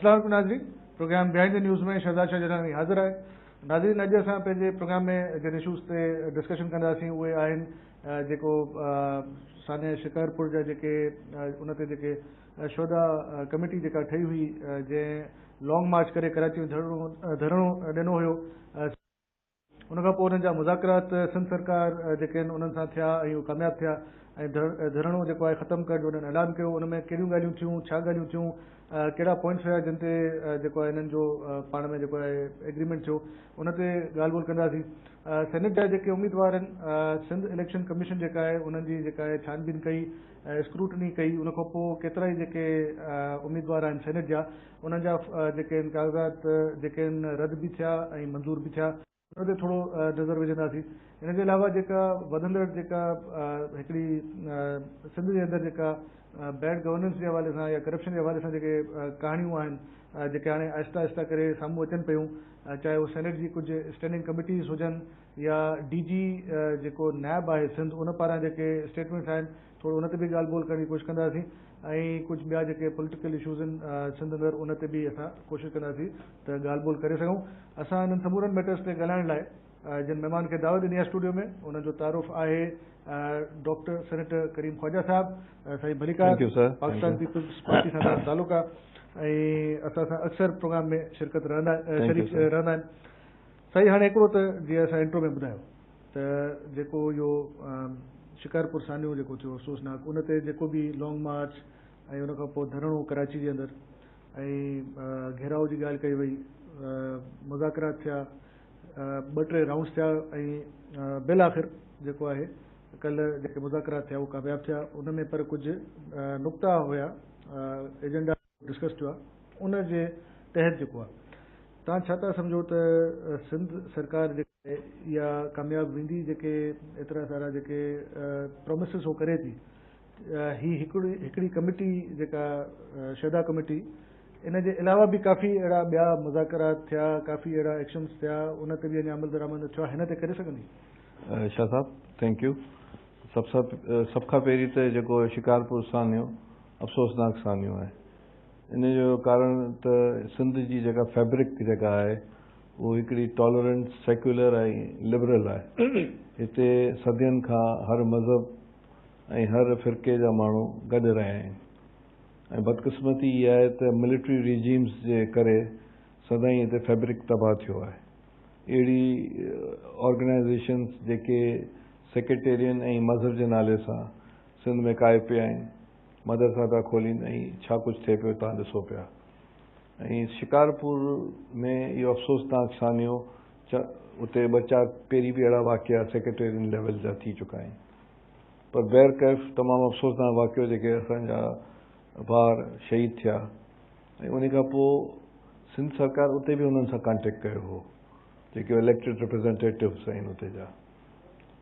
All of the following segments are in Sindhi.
السلام عليڪم ناظرين، programme behind the news ۾ Shahzad Shah Jalani حاضر آهي. ناظرين، اڄ اسان پنهنجي پروگرام ۾ جن اشوز تي ڊسڪشن ڪنداسين اهي آهن جيڪو سانحه شڪارپور جا جيڪي ان تي جيڪي شهدا ڪميٽي جيڪا ٺهي هئي، جنهن لانگ مارچ ڪري ڪراچي ۾ ڌرڻو ڏنو هيو، ان کان پوء انهن جا مذاڪرات سنڌ سرڪار جيڪي آهن انهن سان ٿيا ۽ اهي ڪامياب ٿيا ۽ ڌرڻو جيڪو آهي ختم ڪرڻ جو انهن اعلان ڪيو. ان ۾ ڪهڙيون ڳالهيون ٿيون، ڇا ڳالهيون ٿيون، ڪهڙا پوائنٽس هيا جن تي جيڪو آهي انهن جو پاڻ ۾ جيڪو آهي ايگريمينٽ ٿيو، ان تي ڳالهه ٻولهه ڪنداسين. سينيٽ جا جيڪي اميدوار آهن، سنڌ اليڪشن ڪميشن جيڪا آهي انهن جي جيڪا آهي ڇان بين ڪئي، اسڪروٽني ڪئي، ان کان پوء ڪيترائي جيڪي اميدوار آهن سينيٽ جا انهن جا جيڪي آهن ڪاغذات جيڪي آهن رد به ٿيا ۽ منظور به ٿيا، ان تي ٿورو نظر وجهنداسين. ان جي علاوه جيڪا وڌندڙ جيڪا هڪڙي سنڌ جي اندر جيڪا بيڊ گورننس جي حوالي سان يا ڪرپشن جي حوالي سان جيڪي ڪهاڻيون آهن جيڪي هاڻي آهستي آهستي ڪري سامهون اچن پيون، چاهي اهو سينيٽ جي ڪجهه اسٽينڊنگ ڪميٽيز هجن يا ڊي جي جيڪو نيب آهي سنڌ ان پاران جيڪي اسٽيٽمينٽس آهن، ٿورو ان تي به ڳالهه ٻولهه ڪرڻ جي ڪوشش ڪنداسين ۽ ڪجهه ٻيا جيڪي پوليٽيڪل اشوز آهن سنڌ اندر ان تي به اسان ڪوشش ڪنداسين ته ڳالهه ٻولهه ڪري سگهون. اسان انهن سمورن ميٽرز تي ڳالهائڻ لاء جن مهمان کي دعوت ڏني آهي اسٽوڊيو ۾ انهن جو تعارف آهي ڊاڪٽر سينيٽر ڪريم خواجه صاحب. سائين ڀليڪار، پاڪستان پيپلز پارٽي سان تهان تعلق آهي ۽ اسان سان اڪثر پروگرام ۾ شرڪت رهندا شريڪ رهندا آهن. سائين هاڻي هڪڙو ته جيئن اسان انٽرو ۾ ٻڌايو ته جيڪو اهو شڪارپور سانحو جيڪو ٿيو افسوسناڪ، ان تي جيڪو به لانگ مارچ ۽ ان کان پوء ڌرڻو ڪراچي جي اندر ۽ گهيراء جي ڳالهه ڪئي وئي، مذاڪرات ٿيا، ٻه ٽي رائونڊس ٿيا ۽ بالآخر جيڪو آهي ڪلهه جيڪي مذاڪرات ٿيا اهي ڪامياب ٿيا. ان ۾ پر ڪجهه نقطا هيا، ايجنڊا ڊسڪس ٿيو آهي، ان جي تحت جيڪو آهي توهان ڇا ٿا سمجهو ته سنڌ سرڪار جيڪا اها ڪامياب ويندي، جيڪي ايترا سارا جيڪي پرومسز هو ڪري ٿي، هي هڪڙي ڪميٽي جيڪا شهدا ڪميٽي ان جي علاوه به ڪافي اهڙا ٻيا مذاڪرات ٿيا، ڪافي اهڙا ايڪشنز ٿيا، ان تي به اڃا عمل درآمد نه ٿيو آهي، هن تي ڪري سگهندي؟ شاهه صاحب thank you. سڀ کان پهرين ته جيڪو شڪارپور سانحو افسوسناڪ سانحو آهي، ان جو ڪارڻ ته سنڌ جي جيڪا فيبرڪ جيڪا آهي اهو هڪڙي ٽالرنٽ، سيڪيولر ۽ لبرل آهي. هتي صدين کان هر مذهب ۽ هر فرقي جا ماڻهو گڏ رهيا آهن ۽ بدقسمتي اها آهي ته ملٽري ريجيمز جي ڪري سدائين هتي فيبرڪ تباهه ٿيو آهي. اهڙي آرگنائيزيشنز جيڪي سيڪريٽيرين ۽ مذهب جي نالي سان سنڌ ۾ ڪاهي پيا آهن، مدرسا پيا کولين ۽ ڇا ڪجهه ٿئي پيو تان ڏسو پيا. ۽ شڪارپور ۾ اهو افسوسناڪ سانحو، اتي ٻه چار پهرين به اهڙا واقعا سيڪريٽيرين ليول جا ٿي چڪا آهن، پر بهر ڪيف تمام افسوسناڪ واقعو جيڪي اسان جا ڀائر شهيد ٿيا ۽ ان کان پوء سنڌ سرڪار اتي به انهن سان ڪانٽيڪٽ ڪيو هو جيڪي اليڪٽيڊ ريپريزنٽيٽوز آهن اتي جا،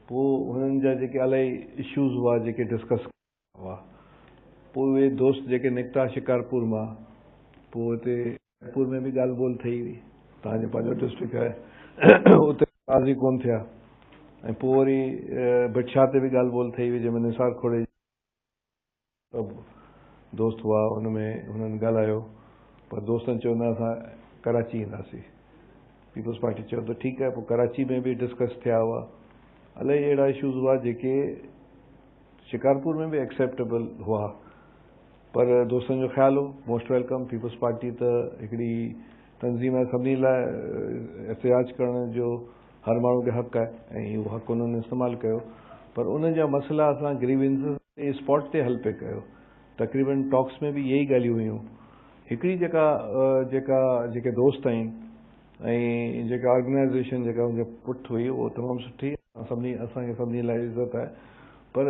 پوء هنن جا جيڪي الائي اشوز هئا جيڪي ڊسڪس هئا، پوء اهي دوست جيڪي نڪتا شڪارپور مان، پوء اتي خيرپور ۾ به ڳالهه ٻولهه ٿي هئي، توهان جو پنهنجو ڊسٽرڪٽ آهي، اتي راضي ڪونه ٿيا ۽ پوء وري ڀٽ شاهه تي به ڳالهه ٻولهه ٿي هئي جنهن ۾ نثار کوڙي سڀ دوست هئا، ان ۾ هنن ڳالهايو پر دوستن چيو نه اسان ڪراچي اينداسين، پيپلز پارٽي چيو ته ٺيڪ آهي، پوء ڪراچي ۾ به ڊسڪس ٿيا هئا، الائي اهڙا اشوز هئا جيڪي شڪارپور ۾ به ايڪسيپٽيبل هئا پر دوستن جو خيال هو موسٽ welcome, peoples party ته هڪڙي تنظيم آهي سڀني لاء احتجاج ڪرڻ جو هر ماڻهو کي حق آهي ۽ اهو حق انهن استعمال ڪيو پر انهن جا مسئلا اسان گريوينسز اسپاٽ تي حل پئي ڪيو، تقريبن ٽاڪس ۾ به اهي ئي ڳالهيون هيون. هڪڙي جيڪا جيڪا جيڪي دوست آهن ۽ جيڪا آرگنائيزيشن جيڪا ان جي پٺ هئي اهو تمام سٺي سڀني اسان کي سڀني لاء عزت آهي پر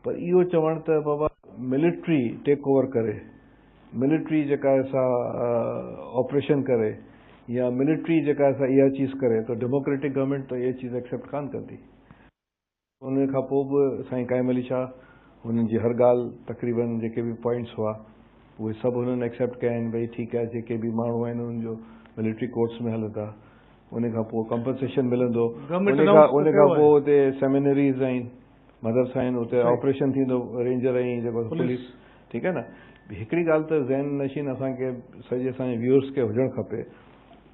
پر اهو چوڻ ته بابا ملٽري ٽيڪ اوور ڪري ملٽري جيڪا آهي سا آپريشن ڪري يا ملٽري جيڪا آهي سا اها چيز ڪري ته ڊيموڪريٽڪ گورنمينٽ ته اها چيز ايڪسيپٽ ڪانه ڪندي. ان کان پوء به سائين قائم علي شاهه هنن جي هر ڳالهه تقريبن جيڪي به پوائنٽس هئا اهي سڀ هنن ايڪسيپٽ ڪيا آهن ڀئي ٺيڪ آهي جيڪي به ماڻهو آهن انهن جو ملٽري ڪورٽس ۾ هلندا ان کان پوء ڪمپنسيشن ملندو ان کان پوء اتي سيمينريز آهن مدرسا آهن اتي آپريشن ٿيندو رينجر ۽ جيڪو پوليس ٺيڪ آهي نه. هڪڙي ڳالهه ته ذهن نشين اسان کي سڄي اسان جي ويوئرس کي هجڻ کپي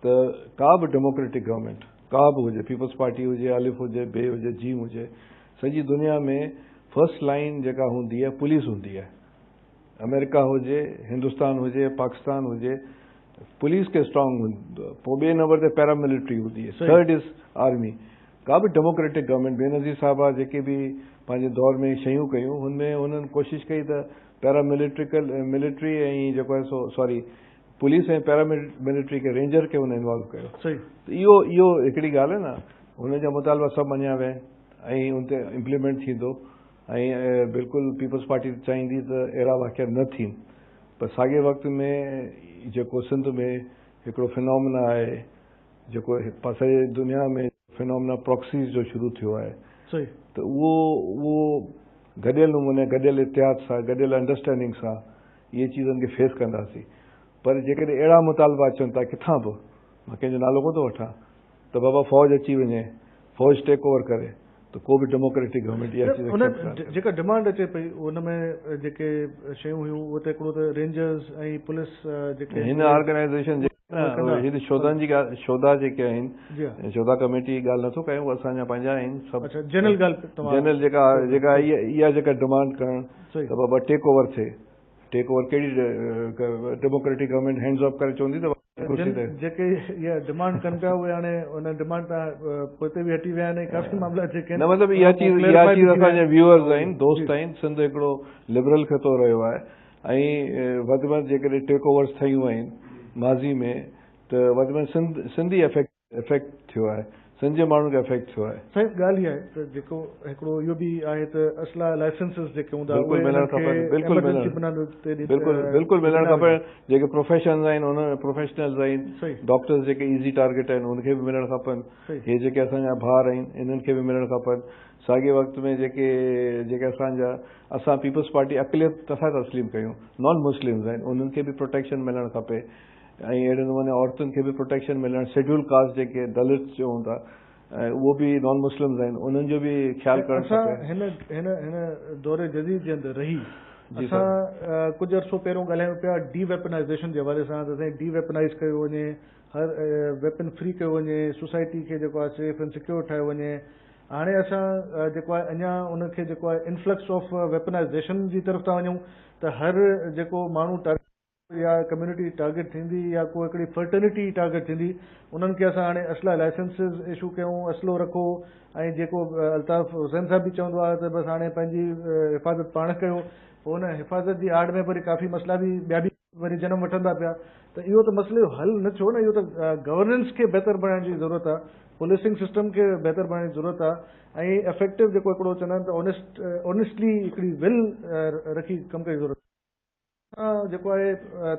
ته ڪا به ڊيموڪريٽڪ گورنمينٽ ڪا به هجي، پيپلز پارٽي هجي، الف هجي، بي هجي، جيم هجي، سڄي دنيا ۾ فرسٽ لائين جيڪا هوندي آهي پوليس هوندي آهي. آمريڪا هجي، هندستان هجي، پاڪستان هجي، پوليس کي اسٽرانگ پوء ٻئي نمبر تي پيرا ملٽري هوندي آهي، ٿرڊ از آرمي. ڪا به ڊيموڪريٽڪ گورنمينٽ بينظير صاحبه جيڪي به پنهنجي دور ۾ شيون ڪيون هن ۾ هنن ڪوشش ڪئي ته پيرا ملٽريڪل ملٽري ۽ جيڪو آهي سو سوري پوليس ۽ پيرا ملٽري کي رينجر کي هن انوالو ڪيو. صحيح. ته اهو اهو هڪڙي ڳالهه آهي نه هن جا مطالبا سڀ مڃيا ويا آهن ۽ ان تي امپليمينٽ ٿيندو ۽ بلڪل پيپلز پارٽي چاهيندي ته اهڙا واقعا نه ٿين پر ساڳئي وقت ۾ جيڪو سنڌ ۾ هڪڙو فنومنا آهي جيڪو سڄي دنيا ۾ فنومنا پراڪسيز جو شروع ٿيو آهي صحيح. ته اهو اهو گڏيل نموني گڏيل اتحاد سان گڏيل انڊرسٽينڊنگ سان اهي چيزن کي فيس ڪنداسين پر جيڪڏهن اهڙا مطالبا اچن ٿا ڪٿان به مان ڪنهن جو نالو ڪونه ٿو وٺان ته بابا فوج اچي وڃي فوج ٽيڪ اوور ڪري ته ڪو به ڊيموڪريٽڪ گورنمينٽ اها چيز ان ايڪسيپٽ نه ڪندي. جيڪا ڊمانڊ اچي پئي ان ۾ جيڪي شيون هيون اهي ته هڪڙو ته رينجرز ۽ پوليس جيڪي هن آرگنائيزيشن جيڪي اهي ڪندا. هن شودن جي ڳالهه شودا جيڪي آهن جي ها. شودا ڪميٽي جي ڳالهه نٿو ڪيان اهي اسان جا پنهنجا آهن سڀ. اڇا جنرل ڳالهه توهان جنرل جيڪا جيڪا اها جيڪا ڊمانڊ ڪرڻ صحيح. ته بابا ٽيڪ اوور ٿئي، ٽيڪ اوور ڪهڙي ڊيموڪريٽڪ گورنمينٽ هينڊز آف ڪري چوندي ته ڪرسي تي. جيڪي اها ڊمانڊ ڪن پيا اهي هاڻي ان ڊمانڊ تان پوئتي به هٽي ويا آهن ۽ ڪافي معاملا جيڪي آهن نه مطلب اها چيز اها چيز اسان جا ويوئرز آهن دوست آهن سنڌ هڪڙو لبرل خطو رهيو آهي ۽ وڌ ۾ وڌ جيڪڏهن ٽيڪ اوورز ٿيون آهن ماضي ۾ ته وڌ ۾ وڌ سنڌ سنڌ ئي افيڪٽ افيڪٽ ٿيو آهي سنڌ جي ماڻهن کي افيڪٽ ٿيو آهي. سائين ڳالهه اها آهي ته جيڪو هڪڙو اهو به آهي ته اسلحا لائسنسز جيڪي هوندا بلڪل اهي ملڻ انهن کي کپن بلڪل ايمرجنسي ملڻ بنيادن تي بلڪل بلڪل ملڻ ڏنا کپن وڃن. جيڪي پروفيشنز آهن ان پروفيشنلز آهن صحيح. ڊاڪٽرز جيڪي ايزي ٽارگيٽ آهن ان کي به ملڻ کپن صحيح. هي جيڪي اسان جا ڀائر آهن انهن کي به ملڻ کپن ساڳي وقت ۾ جيڪي جيڪي اسان جا اسان پيپلز پارٽي اقليت نٿا تسليم ڪيون نان مسلمز آهن انهن کي به پروٽيڪشن ملڻ کپي ۽ اهڙي نموني عورتن کي به پروٽيڪشن ملڻ شيڊول ڪاسٽ جيڪي دلت چئون ٿا ۽ اهو به نان مسلمز آهن انهن جو به خيال ڪرڻ اسان کپي. هن هن هن دور جديد جي اندر رهي جي سر. اسان ڪجهه عرصو پهريون ڳالهايون پيا ڊي ويپنائيزيشن جي حوالي سان ته سائين ڊي ويپنائيز ڪيو وڃي هر ويپن فري ڪيو وڃي سوسائٽي کي جيڪو آهي سيف اينڊ سيڪيور ٺاهيو وڃي هاڻي اسان جيڪو آهي اڃا ان کي جيڪو آهي انفلڪس آف ويپنائيزيشن جي طرف ٿا وڃون ته هر جيڪو ماڻهو ٽارگيٽ يا ڪميونٽي ٽارگيٽ ٿيندي يا ڪو هڪڙي فرٽرنٽي ٽارگيٽ ٿيندي انهن کي اسان هاڻي اسلحا لائسنسز اشو ڪيون اسلحو رکو ۽ جيڪو الطاف حسين صاحب به چوندو آهي ته بس هاڻي پنهنجي حفاظت پاڻ ڪيو پوء ان حفاظت جي آڙ ۾ وري ڪافي مسئلا به ٻيا به وري جنم وٺندا پيا ته اهو ته مسئلي جو حل نه ٿيو نه اهو ته گورننس کي بهتر بڻائڻ جي ضرورت آهي پوليسنگ سسٽم کي بهتر بڻائڻ جي ضرورت آهي ۽ افيڪٽو جيڪو هڪڙو چوندا آهن ته اونيسٽ اونيسٽلي هڪڙي ول رکي ڪم ڪرڻ جي ضرورت جيڪو آهي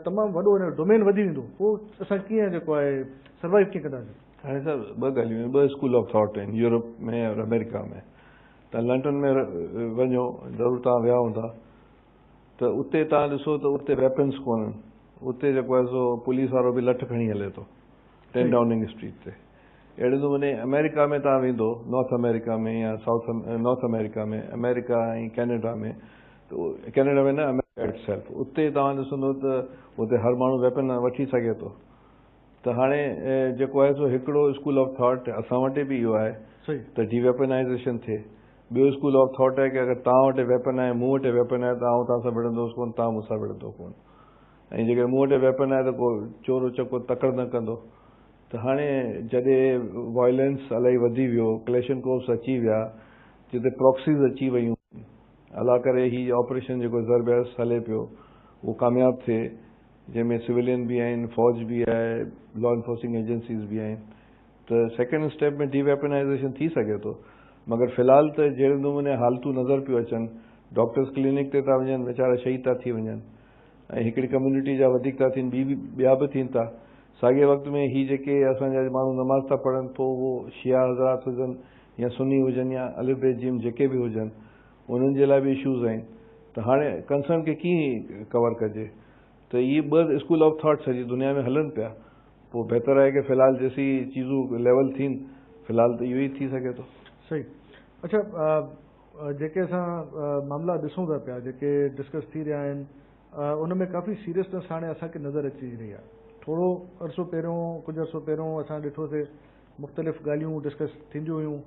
تمام وڏو ان جو ڊومين وڌي ويندو پوء اسان ڪيئن جيڪو آهي سروائيو ڪيئن ڪنداسين. هاڻي صاحب ٻه ڳالهيون آهن، ٻه اسڪول آف ٿاٽ آهن يورپ ۾ اور آمريڪا ۾. توهان لنڊن ۾ وڃو ضرور توهان ويا هوندا ته اتي توهان ڏسو ته اتي ويپنس ڪونهن اتي جيڪو آهي سو پوليس وارو به لٺ کڻي هلي ٿو 10 ڊائوننگ اسٽريٽ تي. اهڙي نموني آمريڪا ۾ توهان ويندو نارٿ آمريڪا ۾ يا سائوٿ نارٿ آمريڪا ۾ آمريڪا ۽ ڪينيڊا ۾ ته ڪينيڊا ۾ نه آمريڪا it self اتي توهان ڏسندو ته اتي هر ماڻهو ويپن وٺي سگهي ٿو ته هاڻي جيڪو آهي سو هڪڙو اسڪول آف ٿاٽ اسان وٽ به اهو آهي ته ڊي ويپنائيزيشن ٿئي ٻيو اسڪول آف ٿاٽ آهي ڪه اگر توهان وٽ ويپن آهي مون وٽ ويپن آهي ته آئون توهان سان وڙهندوس ڪونه توهان مون سان وڙهندو ڪونه ۽ جيڪڏهن مون وٽ ويپن آهي ته ڪو چور اچڪو تڪڙ نه ڪندو ته هاڻي جڏهن وائلنس الائي وڌي ويو ڪليشن ڪوپس اچي ويا جتي پراڪسيز اچي ويون الله ڪري هي آپريشن جيڪو ضرب عضب هلي پيو اهو ڪامياب ٿئي جنهن ۾ سويلين به آهن فوج به آهي لا انفورسنگ ايجنسيز به آهن ته سيڪنڊ اسٽيپ ۾ ڊي ويپنائيزيشن ٿي سگهي ٿو مگر في الحال ته جهڙي نموني حالتون نظر پيون اچن ڊاڪٽرز ڪلينڪ تي ٿا وڃن ويچارا شهيد ٿا ٿي وڃن ۽ هڪڙي ڪميونٽي جا وڌيڪ ٿا ٿين ٻي به ٻيا به ٿين ٿا ساڳئي وقت ۾ هي جيڪي اسان جا ماڻهو نماز ٿا پڙهن پوء اهو شيعا حضرات هجن يا سني هجن يا الف بي جيم جيڪي به هجن انهن جي لاء به اشوز آهن ته هاڻي ڪنسرن کي ڪيئن ڪور ڪجي ته اهي ٻه اسڪول آف ٿاٽ سڄي دنيا ۾ هلن پيا پوء بهتر آهي ڪه في الحال جيسين چيزون ليول ٿين في الحال ته اهو ئي ٿي سگهي ٿو. صحيح اڇا جيڪي اسان معاملا ڏسون ٿا پيا جيڪي ڊسڪس ٿي رهيا آهن उन में काफ़ी सीरियसनेस हाणे असांखे नज़र अची रही आहे। थोरो अरसो पहिरियों, कुझु अरसो पहिरियों असां ॾिठोसीं मुख़्तलिफ़ ॻाल्हियूं डिस्कस थींदियूं हुयूं,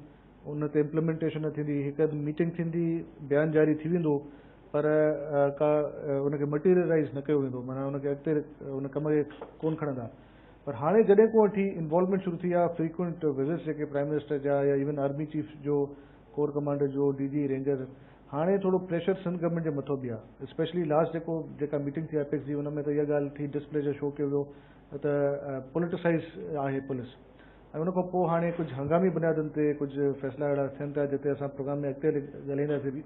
उन ते इम्प्लीमेंटेशन न थींदी, हिकु मीटिंग थींदी, बयानु जारी थी वेंदो, पर का उनखे मटीरियलाइज़ न कयो वेंदो, माना उनखे अॻिते उन कम खे कोन खणंदा। पर हाणे जॾहिं खां वठी इन्वॉल्वमेंट शुरू थी आहे, फ्रीक्वेंट विज़िट्स जेके प्राइम मिनिस्टर जा या इवन आर्मी चीफ जो, कोर कमांडर जो, डी जी रेंजर, हाणे थोरो प्रेशर सिंध गवर्नमेंट जे मथां बि आहे। स्पेशली लास्ट जेको जेका मीटिंग थी एपेक्स जी, उन में त इहा ॻाल्हि थी, डिस्प्लेजर शो कयो वियो त पोलिटिसाइज़ आहे पुलिस। ऐं उन खां पोइ हाणे कुझु हंगामी बुनियादुनि ते कुझु फ़ैसिला अहिड़ा थियनि था, जिते असां प्रोग्राम में अॻिते ॻाल्हाईंदासीं बि।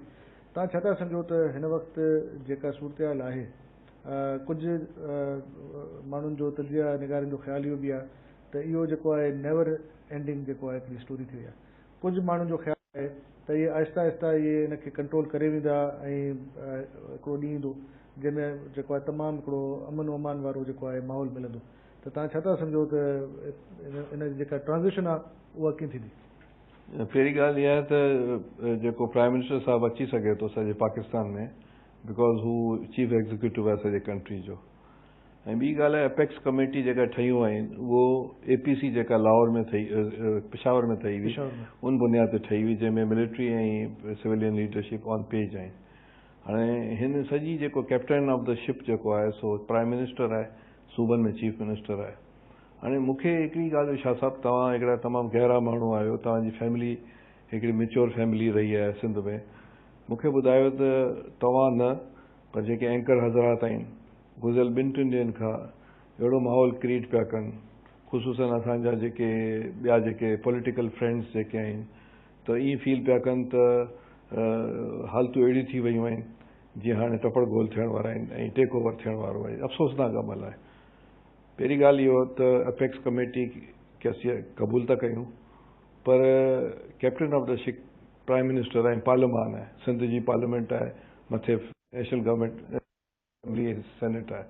तव्हां छा था सम्झो त हिन वक़्तु जेका सूरत आहे, कुझु माण्हुनि जो, तजिया निगारनि जो ख़्यालु इहो बि आहे त इहो जेको आहे नेवर एंडिंग जेको आहे हिकिड़ी स्टोरी थी वई आहे। कुझु माण्हुनि जो ख़्यालु आहे त इहे आहिस्ता आहिस्ता इहे हिनखे कंट्रोल करे वेंदा ऐं हिकिड़ो ॾींहुं ईंदो जंहिंमें जेको आहे तमामु हिकिड़ो अमन अमान वारो जेको आहे माहौल मिलंदो। त तव्हां छा था सम्झो त इन जेका ट्रांज़िशन आहे उहा कीअं थींदी? पहिरीं ॻाल्हि इहा आहे त जेको प्राइम मिनिस्टर साहिबु अची सघे थो सॼे पाकिस्तान में, because who chief executive आहे सॼे कंट्री जो। ऐं ॿी ॻाल्हि आहे एपेक्स कमेटी जेका ठहियूं आहिनि उहो ए पी सी जेका लाहौर में ठही, पेशावर में ठही हुई, उन बुनियाद ते ठही हुई, जंहिंमें मिलिट्री ऐं सिविलियन लीडरशिप ऑन पेज आहिनि। हाणे हिन सॼी जेको कैप्टन ऑफ the ship जेको आहे सो प्राइम मिनिस्टर आहे, सूबनि में चीफ मिनिस्टर आहे। हाणे मूंखे हिकिड़ी ॻाल्हि, शाह साहिबु, तव्हां हिकिड़ा तमामु गहरा माण्हू आहियो, तव्हांजी फैमिली हिकिड़ी मेच्योर फैमिली रही आहे सिंध में, मूंखे ॿुधायो त तव्हां न पर जेके एंकर हज़रात आहिनि गुज़िरियल ॿिनि टिनि ॾींहनि खां अहिड़ो माहौल क्रिएट पिया कनि, ख़ुशूसन असांजा जेके ॿिया जेके पॉलिटिकल फ्रेंड्स जेके आहिनि त ईअं फील पिया कनि त हालतूं अहिड़ियूं थी वयूं आहिनि जीअं हाणे टपड़ गोल थियण वारा आहिनि ऐं टेक ओवर थियण वारो आहे। अफ़सोसनाक अमल आहे। पहिरीं ॻाल्हि इहो त एपेक्स कमेटी खे असीं क़बूल था कयूं, पर captain of the ship prime minister आहे, पार्लियामान आहे, सिंध जी पार्लियामेंट आहे, मथे नेशनल गवर्नमेंट असेंबली सेनेट आहे।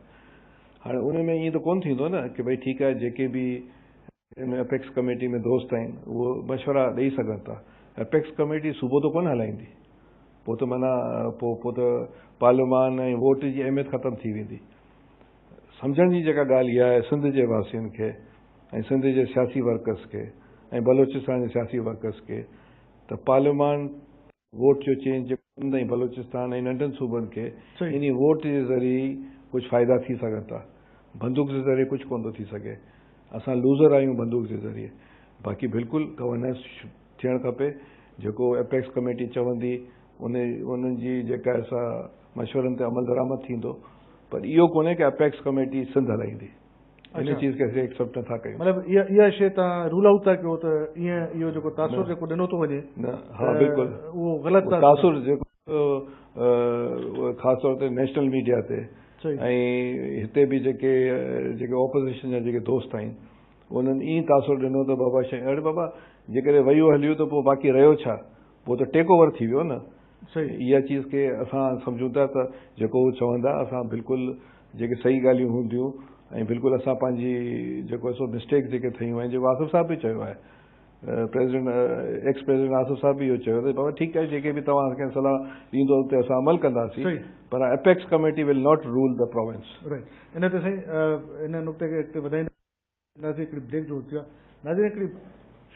हाणे उन में ईअं त कोन थींदो न की भई ठीकु आहे जेके बि इन एपेक्स कमेटी में दोस्त आहिनि उहो मशवरा ॾेई सघनि था। एपेक्स कमेटी सूबो त कोन हलाईंदी, पोइ त माना पोइ त पार्लियामान ऐं वोट जी अहमियत ख़तमु थी वेंदी। सम्झण जी जेका ॻाल्हि इहा आहे सिंध जे वासियुनि खे ऐं सिंध जे सियासी वर्कर्स खे ऐं बलोचिस्तान जे सियासी वर्कर्स खे त पार्लियामान वोट जो चेंज सिंध ऐं बलोचिस्तान ऐं नंढनि सूबनि खे इन वोट जे ज़रिए कुझु फ़ाइदा थी सघनि था, बंदूक जे ज़रिए कुझु कोन थो थी सघे। असां लूज़र आहियूं बंदूक जे ज़रिए। बाक़ी बिल्कुलु गवर्नेंस थियणु खपे, जेको एपेक्स कमेटी चवंदी उन उन्हनि जी जेका आहे सा मशवरनि ते अमल दरामद थींदो, पर इहो कोन्हे की एपेक्स कमेटी सिंध हलाईंदी। इन चीज़ खे असीं एक्सेप्ट नथा कयूं। मतिलबु इहा इहा शइ तव्हां रूल आउट था कयो त ईअं इहो जेको तासुर जेको ॾिनो थो वञे, न, हा बिल्कुलु उहो ग़लति तासुर जेको ख़ासि तौर ते नेशनल मीडिया ते ऐं हिते बि जेके जेके ऑपोज़िशन जा जेके दोस्त आहिनि उन्हनि ईअं तासुर ॾिनो त बाबा शइ, अरे बाबा जेकॾहिं वयो हलियो त पोइ बाक़ी रहियो छा, पोइ त टेक ओवर थी वियो न। इहा चीज़ खे असां सम्झूं था त जेको हू चवंदा असां बिल्कुलु जेके सही ॻाल्हियूं हूंदियूं ऐं बिल्कुलु असां पंहिंजी जेको आहे सो मिस्टेक जेके थियूं आहिनि, जेको आसिफ़ साहिबु बि चयो आहे, प्रेसिडेंट एक्स प्रेसिडेंट आसिफ़ साहिबु बि इहो चयो त बाबा ठीकु आहे जेके बि तव्हां असांखे सलाह ॾींदो उते असां अमल कंदासीं, पर apex committee will not rule the province. Right, इन ते साईं इन नुक़्ते खे अॻिते वधाईंदासीं। हिकिड़ी ब्रेक जो थियो आहे नाज़रीन, हिकिड़ी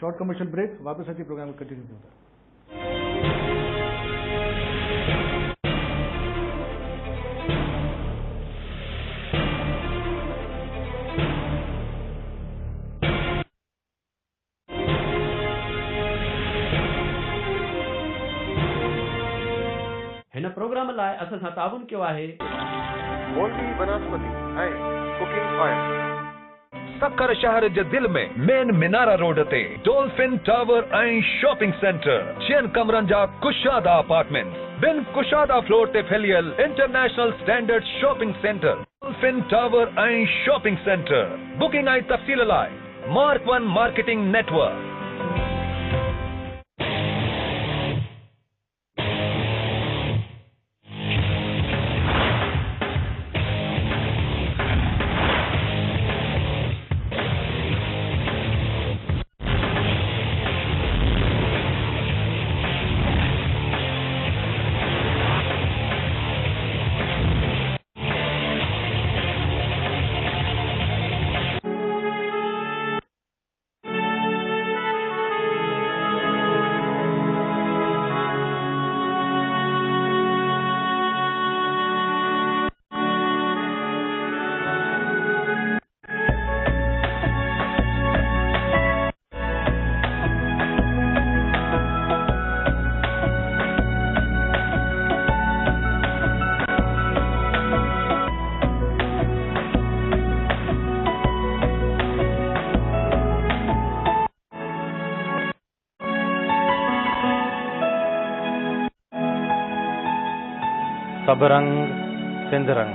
शॉर्ट कमर्शियल ब्रेक, वापसि अची प्रोग्राम कंटिन्यू कयूं था। हिन प्रोग्राम लाइ असां सां ताउन कयो आहे मौलवी बनस्पति ऐं कुकिंग ऑयल। सक्खर शहर जे दिल में मेन मिनारा रोड ते डॉल्फिन टावर ऐं शॉपिंग सेंटर, 6 कमरनि जा कुशादा अपार्टमेंट, ॿिनि कुशादा फ्लोर ते फैलियल international standard shopping centre, Dolphin tower ऐं शॉपिंग सेंटर। बुकिंग ऐं तफ़सील लाइ मार्क 1 मार्केटिंग नेटवर्क। सभु रंग सिंध रंग।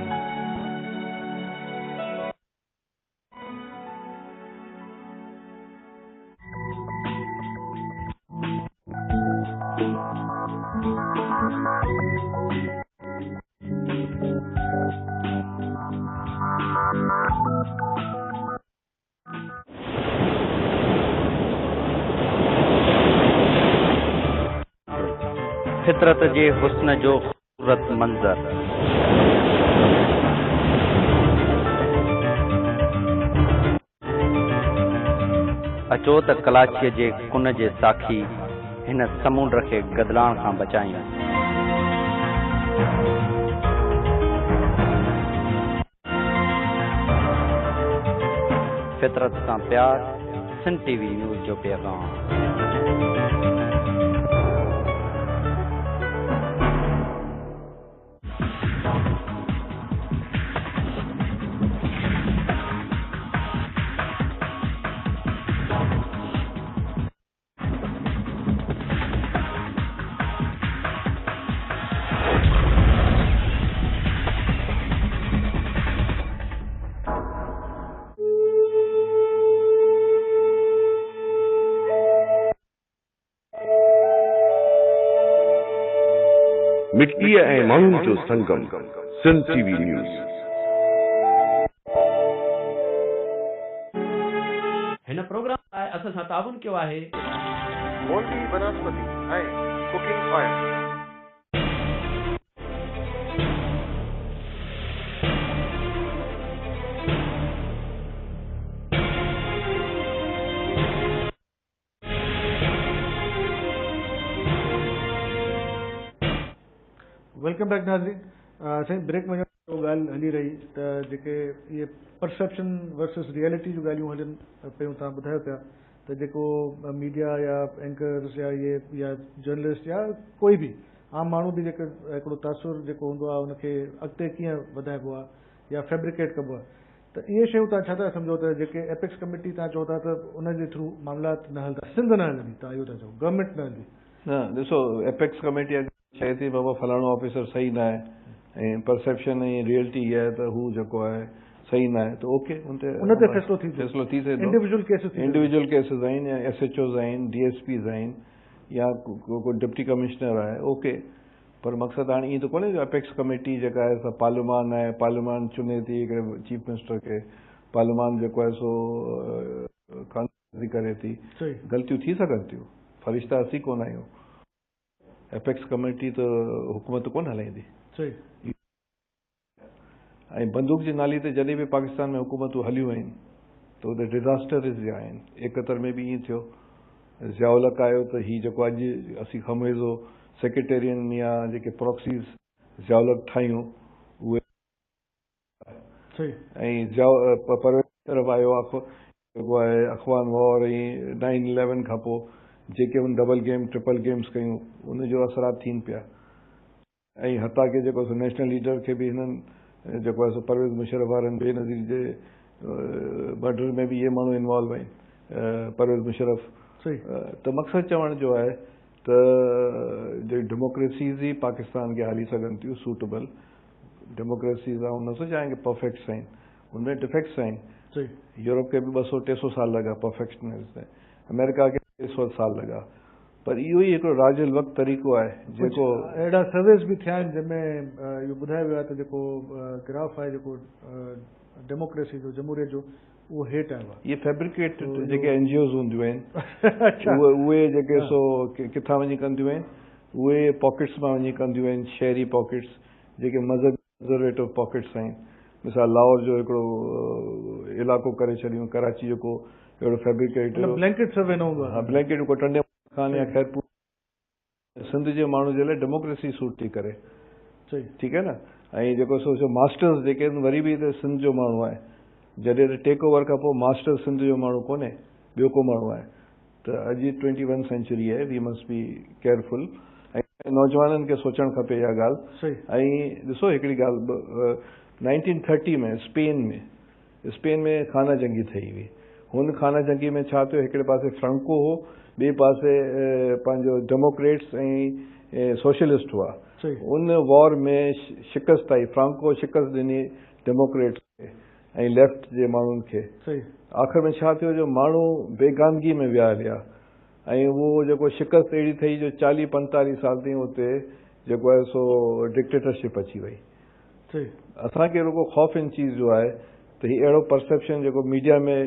फितरत जे हुस्न जो ख़ूबसूरत मंज़र। अचो त कलाचीअ जे कुन जे साखी हिन समुंड खे गदलाण खां बचायूं। फितरत सां प्यार, सिंध टीवी न्यूज़ जो पैगाम। मिटीअ ऐं माण्हुनि जो संगम, सिंध टीवी न्यूज़। हिन प्रोग्राम लाइ असां सां ताउन कयो आहे मौलवी बनास्पति ऐं cooking oil. Welcome back नाज़रीन। साईं ब्रेक में ॻाल्हि हली रही त जेके इहे परसेप्शन वर्सेस रियलिटी जूं ॻाल्हियूं हलनि पियूं, तव्हां ॿुधायो पिया त जेको मीडिया या एंकर्स या इहे या जर्नलिस्ट या कोई बि आम माण्हू बि जेको हिकिड़ो तासुर जेको हूंदो आहे उनखे अॻिते कीअं वधाइबो आहे या फैब्रिकेट कबो आहे, त इहे शयूं तव्हां छा था सम्झो त जेके एपेक्स कमेटी तव्हां चओ था त उनजे थ्रू मामला न हलंदा, सिंध न हलंदी, तव्हां इहो था चओ गवर्नमेंट न हलंदी? न ॾिसो, एपेक्स कमेटी चए थी बाबा फलाणो ऑफिसर सही न आहे ऐं परसेप्शन ऐं रियलिटी इहा आहे त हू जेको आहे सही न आहे, त ओके उन ते फ़ैसिलो थी सघे थो। इंडिविजुअल केसिस आहिनि या एस एच ओज़ आहिनि, डी एस पीज़ आहिनि या को डिप्टी कमिश्नर आहे, ओके। पर मक़सदु हाणे ईअं त कोन्हे जो एपेक्स कमेटी जेका आहे सा पार्लियामान आहे, पार्लियामान चुने थी हिकिड़े चीफ मिनिस्टर खे, पार्लियामान जेको आहे सो कानून करे थी। ग़लतियूं थी सघनि थियूं, फ़रिश्ता असीं कोन आहियूं। एपेक्स कमेटी त हुकूमत कोन हलाईंदी। ऐं बंदूक जे नाले ते जॾहिं बि पाकिस्तान में हुकूमतूं हलियूं आहिनि त हुते डिज़ास्टर्स विया आहिनि। 71 में बि ईअं थियो, ज़ियाउलक आयो त हीउ जेको अॼु असीं ख़मेज़ो सेक्रेटेरियन या जेके प्रॉक्सीज़ ज़ियाउलक ठाहियूं उहे ऐं परवेज़ तरफ़ आयो जेको आहे अख़वान वॉर ऐं 9/11 खां पोइ जेके हुन डबल गेम ट्रिपल गेम्स कयूं उनजो असरात थियनि पिया। ऐं हता के जेको सो नेशनल लीडर खे बि हिननि जेको आहे सो परवेज़ मुशर्रफ़ वारनि बेनज़ीर जे मर्डर में बि इहे माण्हू इन्वॉल्व आहिनि, परवेज़ मुशर्रफ़। त मक़सदु चवण जो आहे त जे डेमोक्रेसीज़ ई पाकिस्तान खे हली सघनि थियूं, सूटेबल डेमोक्रेसीज़ आउं नथो चाहियाँ की परफेक्ट्स आहिनि, हुन में डिफेक्ट्स आहिनि। यूरोप खे बि 200-300 साल लॻा परफेक्शनस में, अमेरिका खे 100 साल लॻा, पर इहो ई हिकिड़ो राजल वक़्तु तरीक़ो आहे जेको अहिड़ा सर्वेस बि थिया आहिनि जंहिंमें इहो ॿुधायो वियो आहे त जेको ग्राफ आहे जेको डेमोक्रेसी जो जमहूरियत जो उहो हेठि आयो आहे। इहे फैब्रिकेटेड जेके एन जी ओज़ हूंदियूं आहिनि उहे जेके सो किथां वञी कंदियूं आहिनि, उहे पॉकेट्स मां वञी कंदियूं आहिनि, शहरी पॉकेट्स जेके मज़हबी कंज़र्वेटिव पॉकेट्स आहिनि। मिसाल लाहौर जो हिकिड़ो इलाइक़ो करे छॾियूं, कराची जेको अहिड़ो फैब्रिकेट ब्लैंकेट सर्वे न हूंदो आहे, हा ब्लैंकेट को टंडे खान या ख़ैरपुर सिंध जे माण्हू जे लाइ डेमोक्रेसी सूट थी करे, ठीकु आहे न। ऐं जेको सो मास्टर्स जेके आहिनि वरी बि हिते सिंध जो माण्हू आहे, जॾहिं त टेक ओवर खां पोइ मास्टर सिंध जो माण्हू कोन्हे, ॿियो को माण्हू आहे। त अॼु 21 सेंचुरी आहे, we must be careful. ऐं नौजवाननि खे सोचणु खपे इहा ॻाल्हि। ऐं ॾिसो हिकिड़ी ॻाल्हि, 1930 में स्पेन में खाना जंगी ठही हुई। हुन खाना जंगी में छा थियो, हिकिड़े पासे फ्रांको हो, ॿिए पासे पंहिंजो डेमोक्रेट्स ऐं सोशलिस्ट हुआ। ان वॉर में शिकस्त आई, फ्रांको शिकस्त ॾिनी डेमोक्रेट्स खे ऐं लेफ्ट जे माण्हुनि खे। आख़िर में छा थियो जो माण्हू बेगानगी में विया हलिया ऐं उहो जेको शिकस्त अहिड़ी ठही जो 40-45 साल ताईं उते जेको आहे सो डिक्टेटरशिप अची वई। असांखे रुगो ख़ौफ़ इन चीज़ जो आहे त हीउ अहिड़ो परसेप्शन जेको मीडिया में।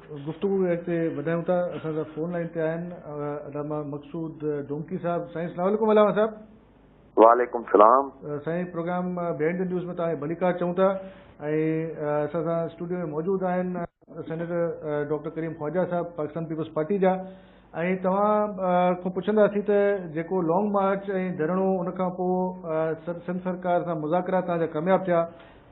गुफ़्तगू अॻिते वधायूं था। असां सां फ़ोन लाइन ते आहिनि अलामा मक़सूद डोमकी साहब। साईं अस्सलाम वालेकुम अलामा साहब। वालेकुम सलाम। साईं प्रोग्राम बिहाइंड the news में तव्हांखे भलीकार चऊं था ऐं असां सां स्टूडियो में मौजूदु आहिनि सेनेटर डॉक्टर करीम ख्वाजा साहब पाकिस्तान पीपल्स पार्टी जा ऐं तव्हां खां पुछंदासीं त जेको लॉन्ग मार्च ऐं धरणो उन खां पोइ सिंध सरकार सां मुज़ाकिरा तव्हांजा कामयाबु थिया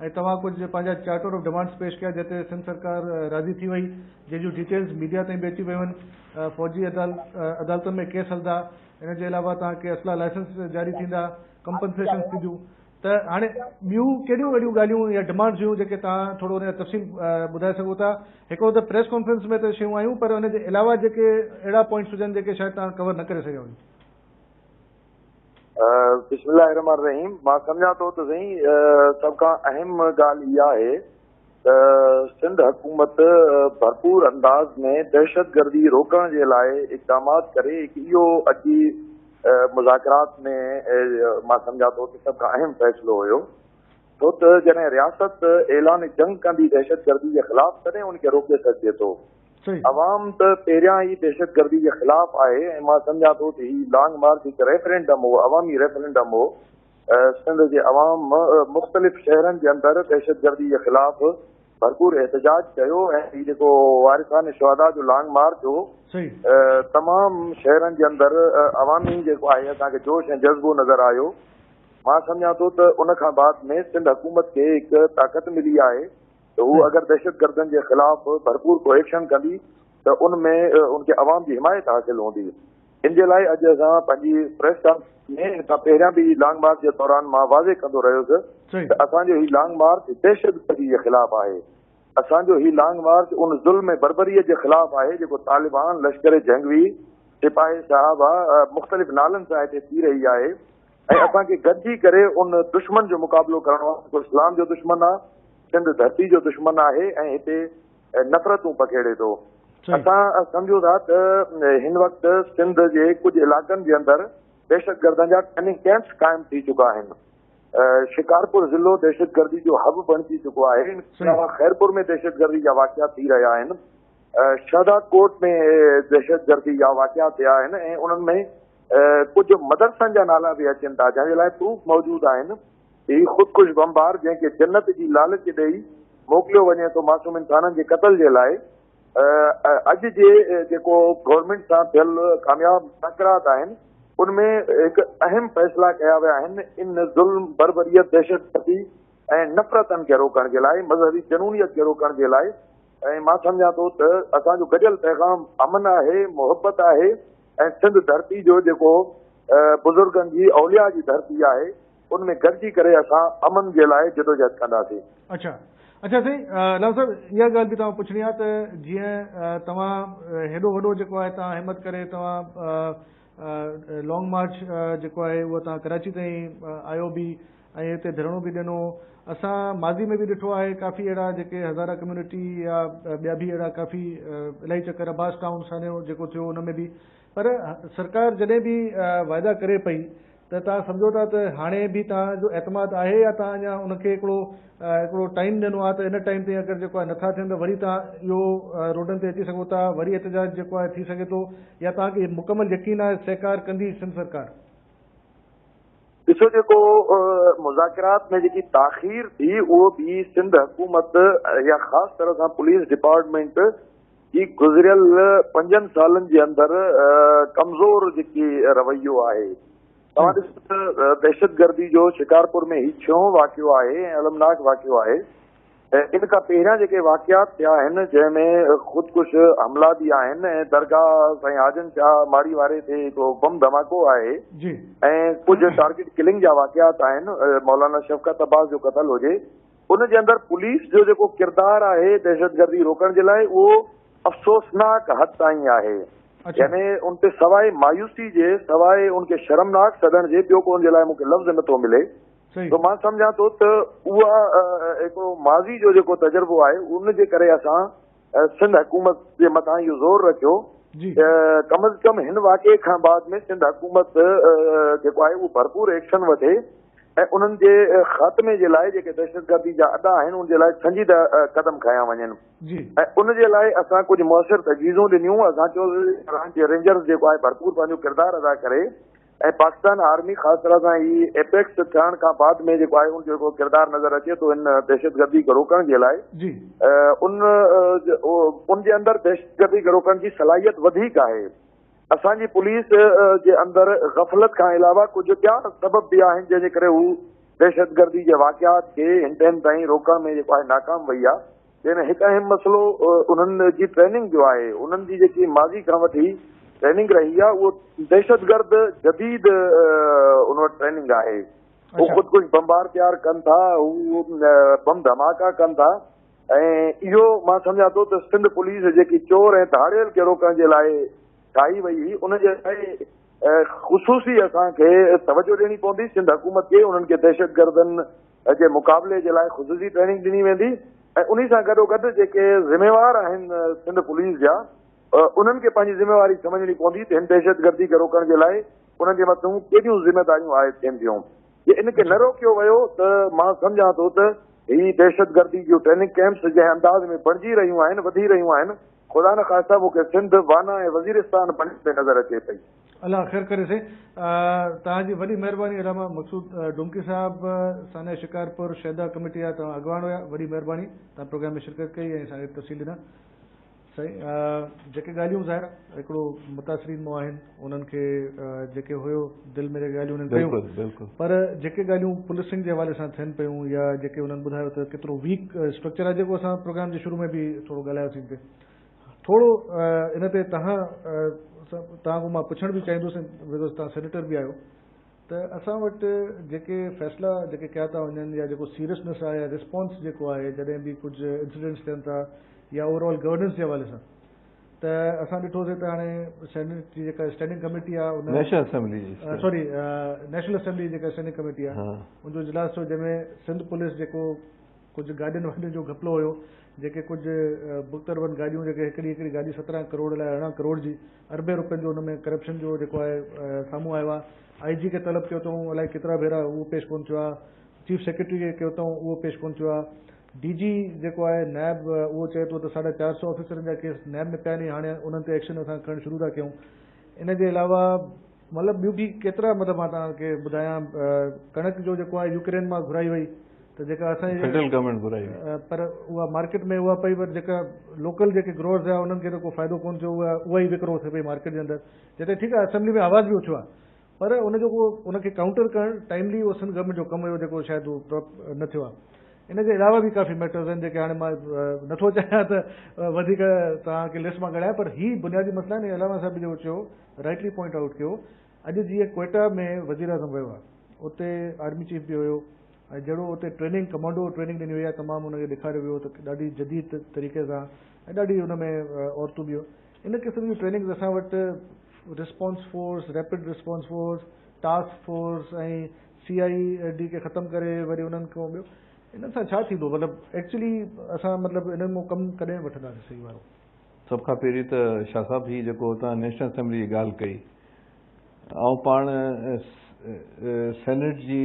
ऐं तव्हां कुझु पंहिंजा चार्टर ऑफ डिमांड्स पेश कया जंहिं ते सिंध सरकार राज़ी थी वई, जंहिंजूं डिटेल्स मीडिया ताईं बि अची वयूं आहिनि। फ़ौजी अदालतुनि में केस हलंदा, इन जे अलावा तव्हांखे असला लाइसेंस जारी थींदा, कंपनसेशन थींदियूं। त हाणे ॿियूं कहिड़ियूं अहिड़ियूं ॻाल्हियूं या डिमांड्स हुयूं जेके तव्हां थोरो हुन जो तफ़सील ॿुधाए सघो था? हिकिड़ो त प्रेस कॉन्फ्रेंस में त शयूं आयूं, पर हुन जे अलावा जेके अहिड़ा पॉइंट्स हुजनि जेके शायदि तव्हां कवर न करे सघिया हुजो। बिस्मिल्लाहिर्रहमानिर्रहीम। मां सम्झां थो त साईं सभ खां अहम ॻाल्हि इहा आहे त सिंध हुकूमत भरपूर अंदाज़ में दहशतगर्दी रोकण जे लाइ इक़दामात करे। इहो अची मुज़ाकरात में मां सम्झां थो त सभ खां अहम फ़ैसिलो हुयो, छो त जॾहिं रियासत ऐलान जंग कंदी दहशतगर्दी जे ख़िलाफ़ तॾहिं उनखे रोके सघिजे थो। अवाम त पहिरियां ई दहशतगर्दी जे ख़िलाफ़ आहे ऐं मां सम्झां थो त हीउ लॉन्ग मार्च हिकु रेफरेंडम हो, अवामी रेफरेंडम हो। सिंध जे अवाम मुख़्तलिफ़ शहरनि जे अंदरि दहशतगर्दी जे ख़िलाफ़ भरपूर एहतजाज कयो ऐं हीउ जेको वारिसान शुहदा जो लॉन्ग मार्च हो तमामु शहरनि जे अंदरि अवामी जेको आहे असांखे जोश ऐं जज़्बो नज़र आयो। मां सम्झां थो त उन खां बाद में सिंध हुकूमत खे हिकु ताक़त मिली आहे त हू अगरि दहशतगर्दनि जे ख़िलाफ़ भरपूर को एक्शन कंदी त उन में उनखे अवाम जी हिमायत हासिल हूंदी। इन जे लाइ अॼु असां पंहिंजी प्रेस कॉन्फ्रेंस में इन खां पहिरियां बि लॉन्ग मार्च जे दौरान मां वाज़े कंदो रहियुसि त असांजो हीउ लॉन्ग मार्च दहशतगर्दी जे ख़िलाफ़ आहे। असांजो हीउ लॉन्ग मार्च उन ज़ुल्म ऐं बर्बरीअ जे ख़िलाफ़ आहे जेको तालिबान, लश्कर जंगवी, सिपाही साहब मुख़्तलिफ़ नालनि सां हिते थी रही आहे ऐं असांखे गॾिजी करे उन दुश्मन जो मुक़ाबिलो करिणो आहे जेको इस्लाम जो दुश्मन आहे, सिंध धरती जो दुश्मन आहे ऐं हिते नफ़रतूं पखेड़े थो। असां सम्झूं था त हिन वक़्तु सिंध जे कुझु इलाइक़नि जे अंदरि दहशतगर्दनि जा ट्रेनिंग कैंप्स क़ाइमु थी चुका आहिनि। शिकारपुर ज़िलो दहशतगर्दी जो हब बणिजी चुको आहे। इन अलावा ख़ैरपुर में दहशतगर्दी जा वाक़िया थी रहिया आहिनि, शहदाद कोट में दहशतगर्दी जा वाक़िया थिया आहिनि ऐं उन्हनि में कुझु मदरसनि जा नाला बि अचनि था जंहिंजे लाइ प्रूफ मौजूदु आहिनि। हीउ ख़ुदकुश बमबार जंहिंखे जन्नत जी लालच ॾेई मोकिलियो वञे थो मासूम इंसाननि जे क़तल जे लाइ, अॼु जे जेको गवर्नमेंट सां थियल कामयाब मुज़ाकिरात आहिनि उन में हिकु अहम फ़ैसिला कया विया आहिनि इन ज़ुल्म, बर्बरियत, दहशतगर्दी ऐं नफ़रतनि खे रोकण जे लाइ, मज़हबी जनूनियत खे रोकण जे लाइ। ऐं मां सम्झां थो त असांजो गॾियल पैगाम अमन आहे, मोहबत आहे ऐं सिंध धरती जो जेको बुज़ुर्गनि जी औलिया जी धरती आहे उन में गॾिजी करे असां अमन जे लाइ जदोजहद कंदासीं। अच्छा अच्छा साईं लाल साहब, इहा ॻाल्हि बि तव्हां पुछणी आहे त जीअं तव्हां हेॾो वॾो जेको आहे तव्हां हिमत करे तव्हां लॉन्ग मार्च जेको आहे उहो तव्हां कराची ताईं आयो बि ऐं हिते धरणो बि ॾिनो। असां माज़ी में बि ॾिठो आहे काफ़ी अहिड़ा जेके हज़ारा कम्यूनिटी या ॿिया बि अहिड़ा काफ़ी इलाही चक्कर अब्बास टाउन सान्यो जेको थियो उन में बि, पर सरकार जॾहिं बि वाइदा करे पई त तव्हां सम्झो था त हाणे बि तव्हांजो एतमाद आहे या तव्हां अञा उनखे हिकिड़ो टाइम ॾिनो आहे त इन टाइम ताईं अगरि जेको आहे नथा थियनि त वरी तव्हां इहो रोडनि ते अची सघो था, वरी एहतजाज जेको आहे थी सघे थो, या तव्हांखे मुकमल यकीन आहे सहकार कंदी सिंध सरकार? ॾिसो जेको मुज़ाकिरात में जेकी ताख़ीर थी उहो बि सिंध हुकूमत या ख़ासि तरह सां पुलिस डिपार्टमेंट जी गुज़िरियल 5 सालनि जे अंदरि कमज़ोर जेकी रवैयो आहे। तव्हां ॾिसो त दहशतगर्दी जो शिकारपुर में हीउ छहों वाक़ियो आहे ऐं अलमनाक वाक़ियो आहे। इन खां पहिरियां जेके वाक़िया थिया आहिनि जंहिंमें ख़ुदकुश हमला बि आहिनि ऐं दरगाह साईं हाजन शाह माड़ी वारे ते हिकिड़ो बम धमाको आहे ऐं कुझु टारगेट किलिंग जा वाक़ियात आहिनि, मौलाना शफ़क़त अब्बास जो क़तल हुजे, उन जे अंदरि पुलिस जो जेको किरदारु आहे दहशतगर्दी रोकण जे लाइ उहो अफ़सोसनाक हद ताईं आहे। यानी उन ते सवाइ मायूसी जे, सवाइ उनखे शर्मनाक सॾण जे ॿियो को उनजे लाइ मूंखे लफ़्ज़ नथो मिले। त मां सम्झां थो त उहा हिकिड़ो माज़ी जो जेको तजुर्बो आहे उनजे करे असां सिंध हुकूमत जे मथां इहो ज़ोर रखियो कम अज़ कम हिन वाक़े खां बाद में सिंध हुकूमत जेको आहे उहो भरपूर एक्शन वठे ऐं उन्हनि जे ख़ात्मे जे लाइ जेके दहशतगर्दी जा अॾा आहिनि उनजे लाइ संजीदा कदम खयां वञनि ऐं उनजे लाइ असां कुझु मौसर तजवीज़ूं ॾिनियूं। असां चयो रेंजर्स जेको आहे भरपूर पंहिंजो किरदारु अदा करे ऐं पाकिस्तान आर्मी ख़ासि तरह सां हीअ एपेक्स थियण खां बाद में जेको आहे उन जेको किरदारु नज़र अचे थो हिन दहशतगर्दी खे रोकण जे लाइ, उन जे अंदरि दहशतगर्दी खे रोकण जी सलाहियत वधीक आहे। असांजी पुलिस जे अंदरि गफ़लत खां अलावा कुझु ॿिया सबब बि आहिनि जंहिंजे करे हू दहशतगर्दी जे वाक़ियात खे हिन टाइम ताईं रोकण में जेको आहे नाकाम वई आहे। जंहिंमें हिकु अहम मसइलो उन्हनि जी ट्रेनिंग जो आहे, उन्हनि जी जेकी माज़ी खां वठी ट्रेनिंग रही आहे उहो दहशतगर्द जदीद उन वटि ट्रेनिंग आहे। हू ख़ुदि कुझु बमबार तयारु कनि था, हू बम धमाका कनि था ऐं इहो मां सम्झां थो त सिंध पुलिस जेकी चोर ऐं धाड़ियल खे रोकण जे लाइ ठाही वई हुई उनजे लाइ ख़ुसूसी असांखे तवजो ॾियणी पवंदी। सिंध हुकूमत खे उन्हनि खे दहशतगर्दनि जे मुक़ाबले जे लाइ ख़ुसूसी ट्रेनिंग ॾिनी वेंदी ऐं उन सां गॾोगॾु जेके ज़िम्मेवार आहिनि सिंध पुलिस जा उन्हनि खे पंहिंजी ज़िम्मेवारी सम्झणी पवंदी त हिन दहशतगर्दी खे रोकण जे लाइ उन्हनि जे मथां केॾियूं ज़िम्मेदारियूं आहिनि थियनि थियूं। जे इन खे न रोकियो वियो त मां सम्झां थो त हीअ दहशतगर्दी जूं ट्रेनिंग कैंप्स जंहिं अंदाज़ में बणिजी रहियूं आहिनि, वधी रहियूं आहिनि, ख़ुदा न ख़ास्ता मूंखे सिंध वाना ऐं वज़ीरिस्तान बणिजे नज़र अचे पई। अलाह ख़ैर करे साईं। तव्हांजी वॾी महिरबानी अलामा मक़सूद डोमकी साहिब, सानिया शिकारपुर शहदा कमेटी जा तव्हां अॻवान हुया, वॾी महिरबानी तव्हां प्रोग्राम में शिरकत कई ऐं असांखे तफ़सील ॾिना। साईं जेके ॻाल्हियूं ज़ाहिर हिकिड़ो मुतासिरीन मां आहिनि उन्हनि खे जेके हुयो दिलि में जेके ॻाल्हियूं उन्हनि कयूं, पर जेके ॻाल्हियूं पुलिसिंग जे हवाले सां थियनि पियूं या जेके उन्हनि ॿुधायो त केतिरो वीक स्ट्रक्चर आहे, जेको असां प्रोग्राम जे शुरू में बि थोरो ॻाल्हायोसीं ते थोरो इन ते तव्हां खां मां पुछणु बि चाहींदुसि, because तव्हां सेनेटर बि आहियो, त असां वटि जेके फ़ैसिला जेके कया था वञनि या जेको सीरियसनेस आहे या रिस्पॉन्स जेको आहे जॾहिं बि कुझु इंसिडेंट्स थियनि था या ओवरऑल गवर्नेंस जे हवाले सां, त असां ॾिठोसीं त हाणे सेनेट जी जेका स्टैंडिंग कमेटी आहे उन नेशनल असेंबली जी सॉरी नेशनल असेंबली जेका स्टैंडिंग कमेटी आहे उनजो इजलास थियो जंहिंमें सिंध पुलिस जेको कुझु गाॾियुनि वाॾियुनि जो घपलो हुयो, जेके कुझु बुक्तरबंद गाॾियूं जेके हिकिड़ी हिकिड़ी गाॾी 17 करोड़ लाइ 18 करोड़ जी अरबे रुपयनि जो हुन में करप्शन जो जेको आहे साम्हूं आयो आहे। आई जी खे तलब कयो अथऊं अलाए केतिरा भेरा उहो पेश कोन थियो आहे, चीफ सेक्रेटरी खे कयो अथऊं उहो पेश कोन थियो आहे, डी जी जेको आहे नैब उहो चए थो त 450 ऑफिसरनि जा केस नैब में पिया आहिनि, हाणे उन्हनि ते एक्शन असां खणणु शुरू था कयूं। इन जे अलावा मतिलबु ॿियूं बि केतिरा मतिलबु मां तव्हांखे ॿुधायां, कणक जो जेको आहे यूक्रेन मां घुराई वई त जेका असांजी फेडरल गवर्नमेंट घुराई, पर उहा मार्केट में उहा पई, पर जेका लोकल जेके ग्रोअर्स हुया उन्हनि खे त को फ़ाइदो कोन थियो, उहा ई विकिरो थिए पई मार्केट जे अंदरि। जिते ठीकु आहे असेंबली में आवाज़ बि उथियो आहे, पर उनजो को उनखे काउंटर करणु टाइमली उहो सिंध गवर्नमेंट जो कमु हुयो जेको शायदि उहो न थियो आहे। इन जे अलावा बि काफ़ी मैटर्स आहिनि जेके हाणे मां नथो चाहियां त वधीक तव्हांखे लिस्ट मां ॻाल्हायां, पर ही बुनियादी मसइला आहिनि। अलामा साहिब जेको चयो राइटली पॉइंट आउट कयो, अॼु जीअं कोयटा में वज़ीर आज़म वियो आहे उते आर्मी चीफ बि हुयो ऐं जहिड़ो उते ट्रेनिंग कमांडो ट्रेनिंग ॾिनी वई आहे तमामु हुनखे ॾेखारियो वियो त ॾाढी जदीद तरीक़े सां ऐं ॾाढी हुन में औरतूं बि हुयूं। इन क़िस्म जूं ट्रेनिंग असां वटि response force, rapid response force, task force ऐं CID खे ख़तमु करे वरी उन्हनि खां ॿियो इन्हनि सां छा थींदो? मतिलबु एक्चुअली असां मतिलबु इन्हनि मां कमु कॾहिं वठंदासीं सही वारो? सभ खां पहिरीं त शाह साहिबु हीअ जेको तव्हां नेशनल असेंबली जी ॻाल्हि कई, ऐं पाण सेनेट जी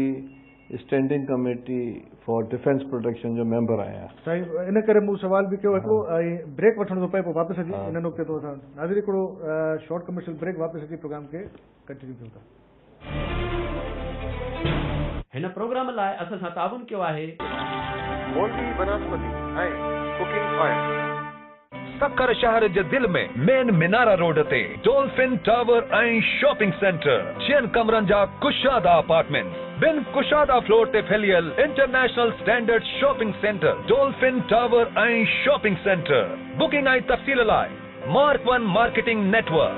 standing committee for defence protection जो मेंबर आहियां। साईं इन करे मूं सवाल बि कयो हिकिड़ो ऐं ब्रेक वठणो थो पए, पोइ वापसि अची इन नुक़्ते ते असां नाज़िर हिकिड़ो शॉर्ट कमर्शियल ब्रेक वापसि अची प्रोग्राम खे कंटिन्यू कयूं था। हिन प्रोग्राम लाइ असां सां ताउन कयो आहे मोल्वी बनास्पति ऐं कुकिंग ऑयल। सक्खर शहर जे दिल में मेन मिनारा रोड ते डॉल्फिन टावर ऐं शॉपिंग सेंटर, 6 कमरनि जा कुशादा अपार्टमेंट, बिन कुशादा फ्लोर ते फैलियल international standard shopping centre, Dolphin tower ऐं शॉपिंग सेंटर। बुकिंग ऐं तफ़सील लाइ मार्क 1 मार्केटिंग नेटवर्क।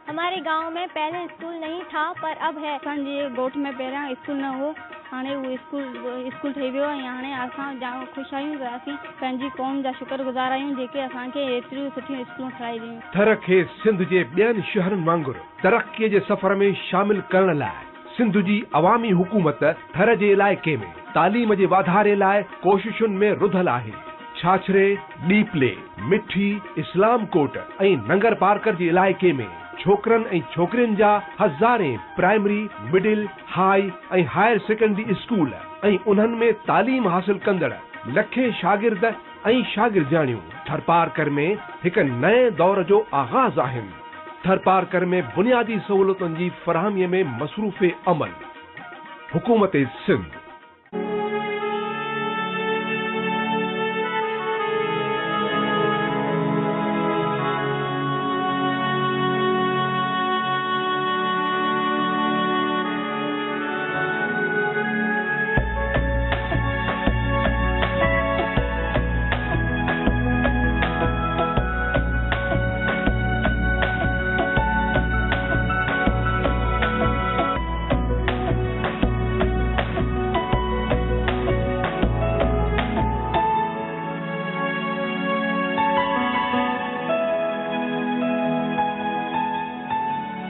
हमारे गांव में पहले स्कूल नहीं था पर अब है। असांजे ॻोठ में पहिरियां स्कूल न हो, هاڻي اهو اسڪول اسڪول ٺهي ويو ۽ هاڻي اسان جام خوش آهيون ته اسين پنهنجي قوم جا شڪر گذار آهيون جيڪي اسان کي ايتريون سٺيون اسڪولون ٺهرائي ڏنيون. ٿر کي سنڌ جي ٻين شهرن وانگر ترقيء جي سفر ۾ شامل ڪرڻ لاء سنڌ جي عوامي حڪومت ٿر جي علائقي ۾ تعليم جي واڌاري لاء ڪوششن ۾ رڌل آهي. ڇاڇري، ڏيپلي، مٺي، اسلام ڪوٽ ۽ ننگرپارڪر جي علائقي ۾ ڇوڪرن ۽ ڇوڪرين جا هزارين primary, middle, high ۽ higher secondary school ۽ انهن ۾ تعليم حاصل ڪندڙ لکين شاگرد ۽ شاگردياڻيون ٿرپارڪر ۾ هڪ نئين دور جو آغاز آهن. ٿرپارڪر ۾ بنيادي سهولتن جي فراهمي ۾ مصروف عمل حڪومت سنڌ.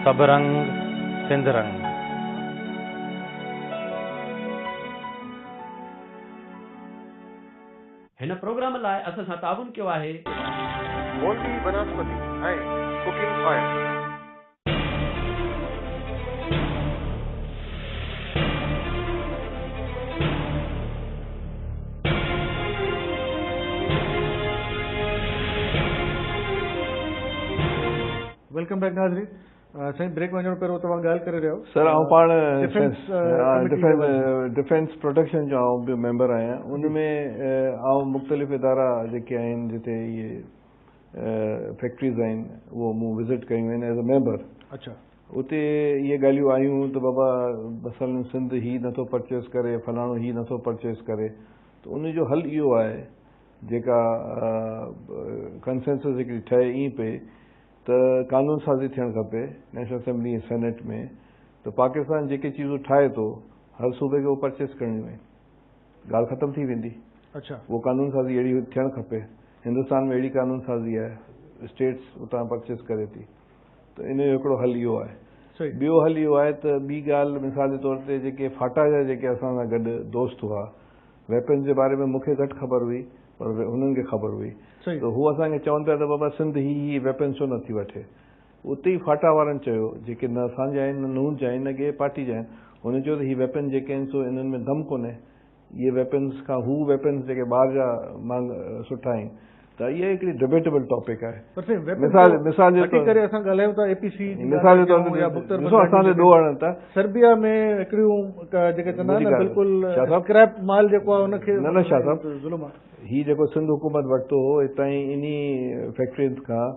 سڀ رنگ سنڌ رنگ. هن پروگرام لاء اسان سان تعاون ڪيو آهي. مولوي بناسپتي ۽ cooking oil. Welcome back ناظرين سائين بريڪ وڃڻ پهريون توهان ڳالهه ڪري رهيا هو سر آئون پاڻ ڊفينس پروٽيڪشن جو آئون به ميمبر آهيان ان ۾ آئون مختلف ادارا جيڪي آهن جتي اهي فيڪٽريز آهن اهو مون وزٽ ڪيون آهن ايز اي ميمبر اچها اتي اهي ڳالهيون آيون ته بابا مثلا سنڌ هي نٿو پرچيز ڪري فلاڻو هي نٿو پرچيز ڪري ته ان جو حل اهو آهي جيڪا ڪنسنسس هڪڙي ٺهي ائين پئي ته قانون سازي ٿيڻ کپي نيشنل اسيمبلي ۽ سينيٽ ۾ ته پاڪستان جيڪي چيزون ٺاهي ٿو هر صوبي کي اهو پرچيز ڪرڻيون آهن ڳالهه ختم ٿي ويندي. اڇا. اهو قانون سازي اهڙي ٿيڻ کپي. هندستان ۾ اهڙي قانون سازي آهي. اسٽيٽس اتان پرچيز ڪري ٿي. ته ان جو هڪڙو حل اهو آهي. ٻيو حل اهو آهي ته ٻي ڳالهه مثال جي طور تي جيڪي فاٽا جا جيڪي اسان سان گڏ دوست هئا ويپنز جي باري ۾ مون کي گهٽ خبر هئي پر هنن کي خبر هئي ته هو اسان کي چون پيا ته بابا سنڌ هي هي ويپنز ڇو نٿي وٺي. اتي ئي فاٽا وارن چيو جيڪي نه اسان جا آهن نه نون جا آهن نه ڪنهن پارٽي جا آهن هن چيو ته هي ويپن جيڪي آهن سو انهن ۾ دم ڪونهي اهي ويپنز کان هو ويپنز جيڪي ٻاهر جا مانگ سٺا آهن ته اها هڪڙي ڊبيٽيبل ٽاپڪ آهي پر سائين ويپن مثال مثال جي هٽي ڪري اسان ڳالهايون ٿا اي پي سي جي مثال جي طور تي بختر ڏسو اسان تي ڏوهه هڻن ٿا سربيا ۾ هڪڙيون جيڪي چوندا آهن نه بلڪل اسڪريپ مال جيڪو آهي ان کي نه نه شاهه صاحب ظلم آهي هي جيڪو سنڌ حڪومت ورتو هو هتان ئي انهي فيڪٽرين کان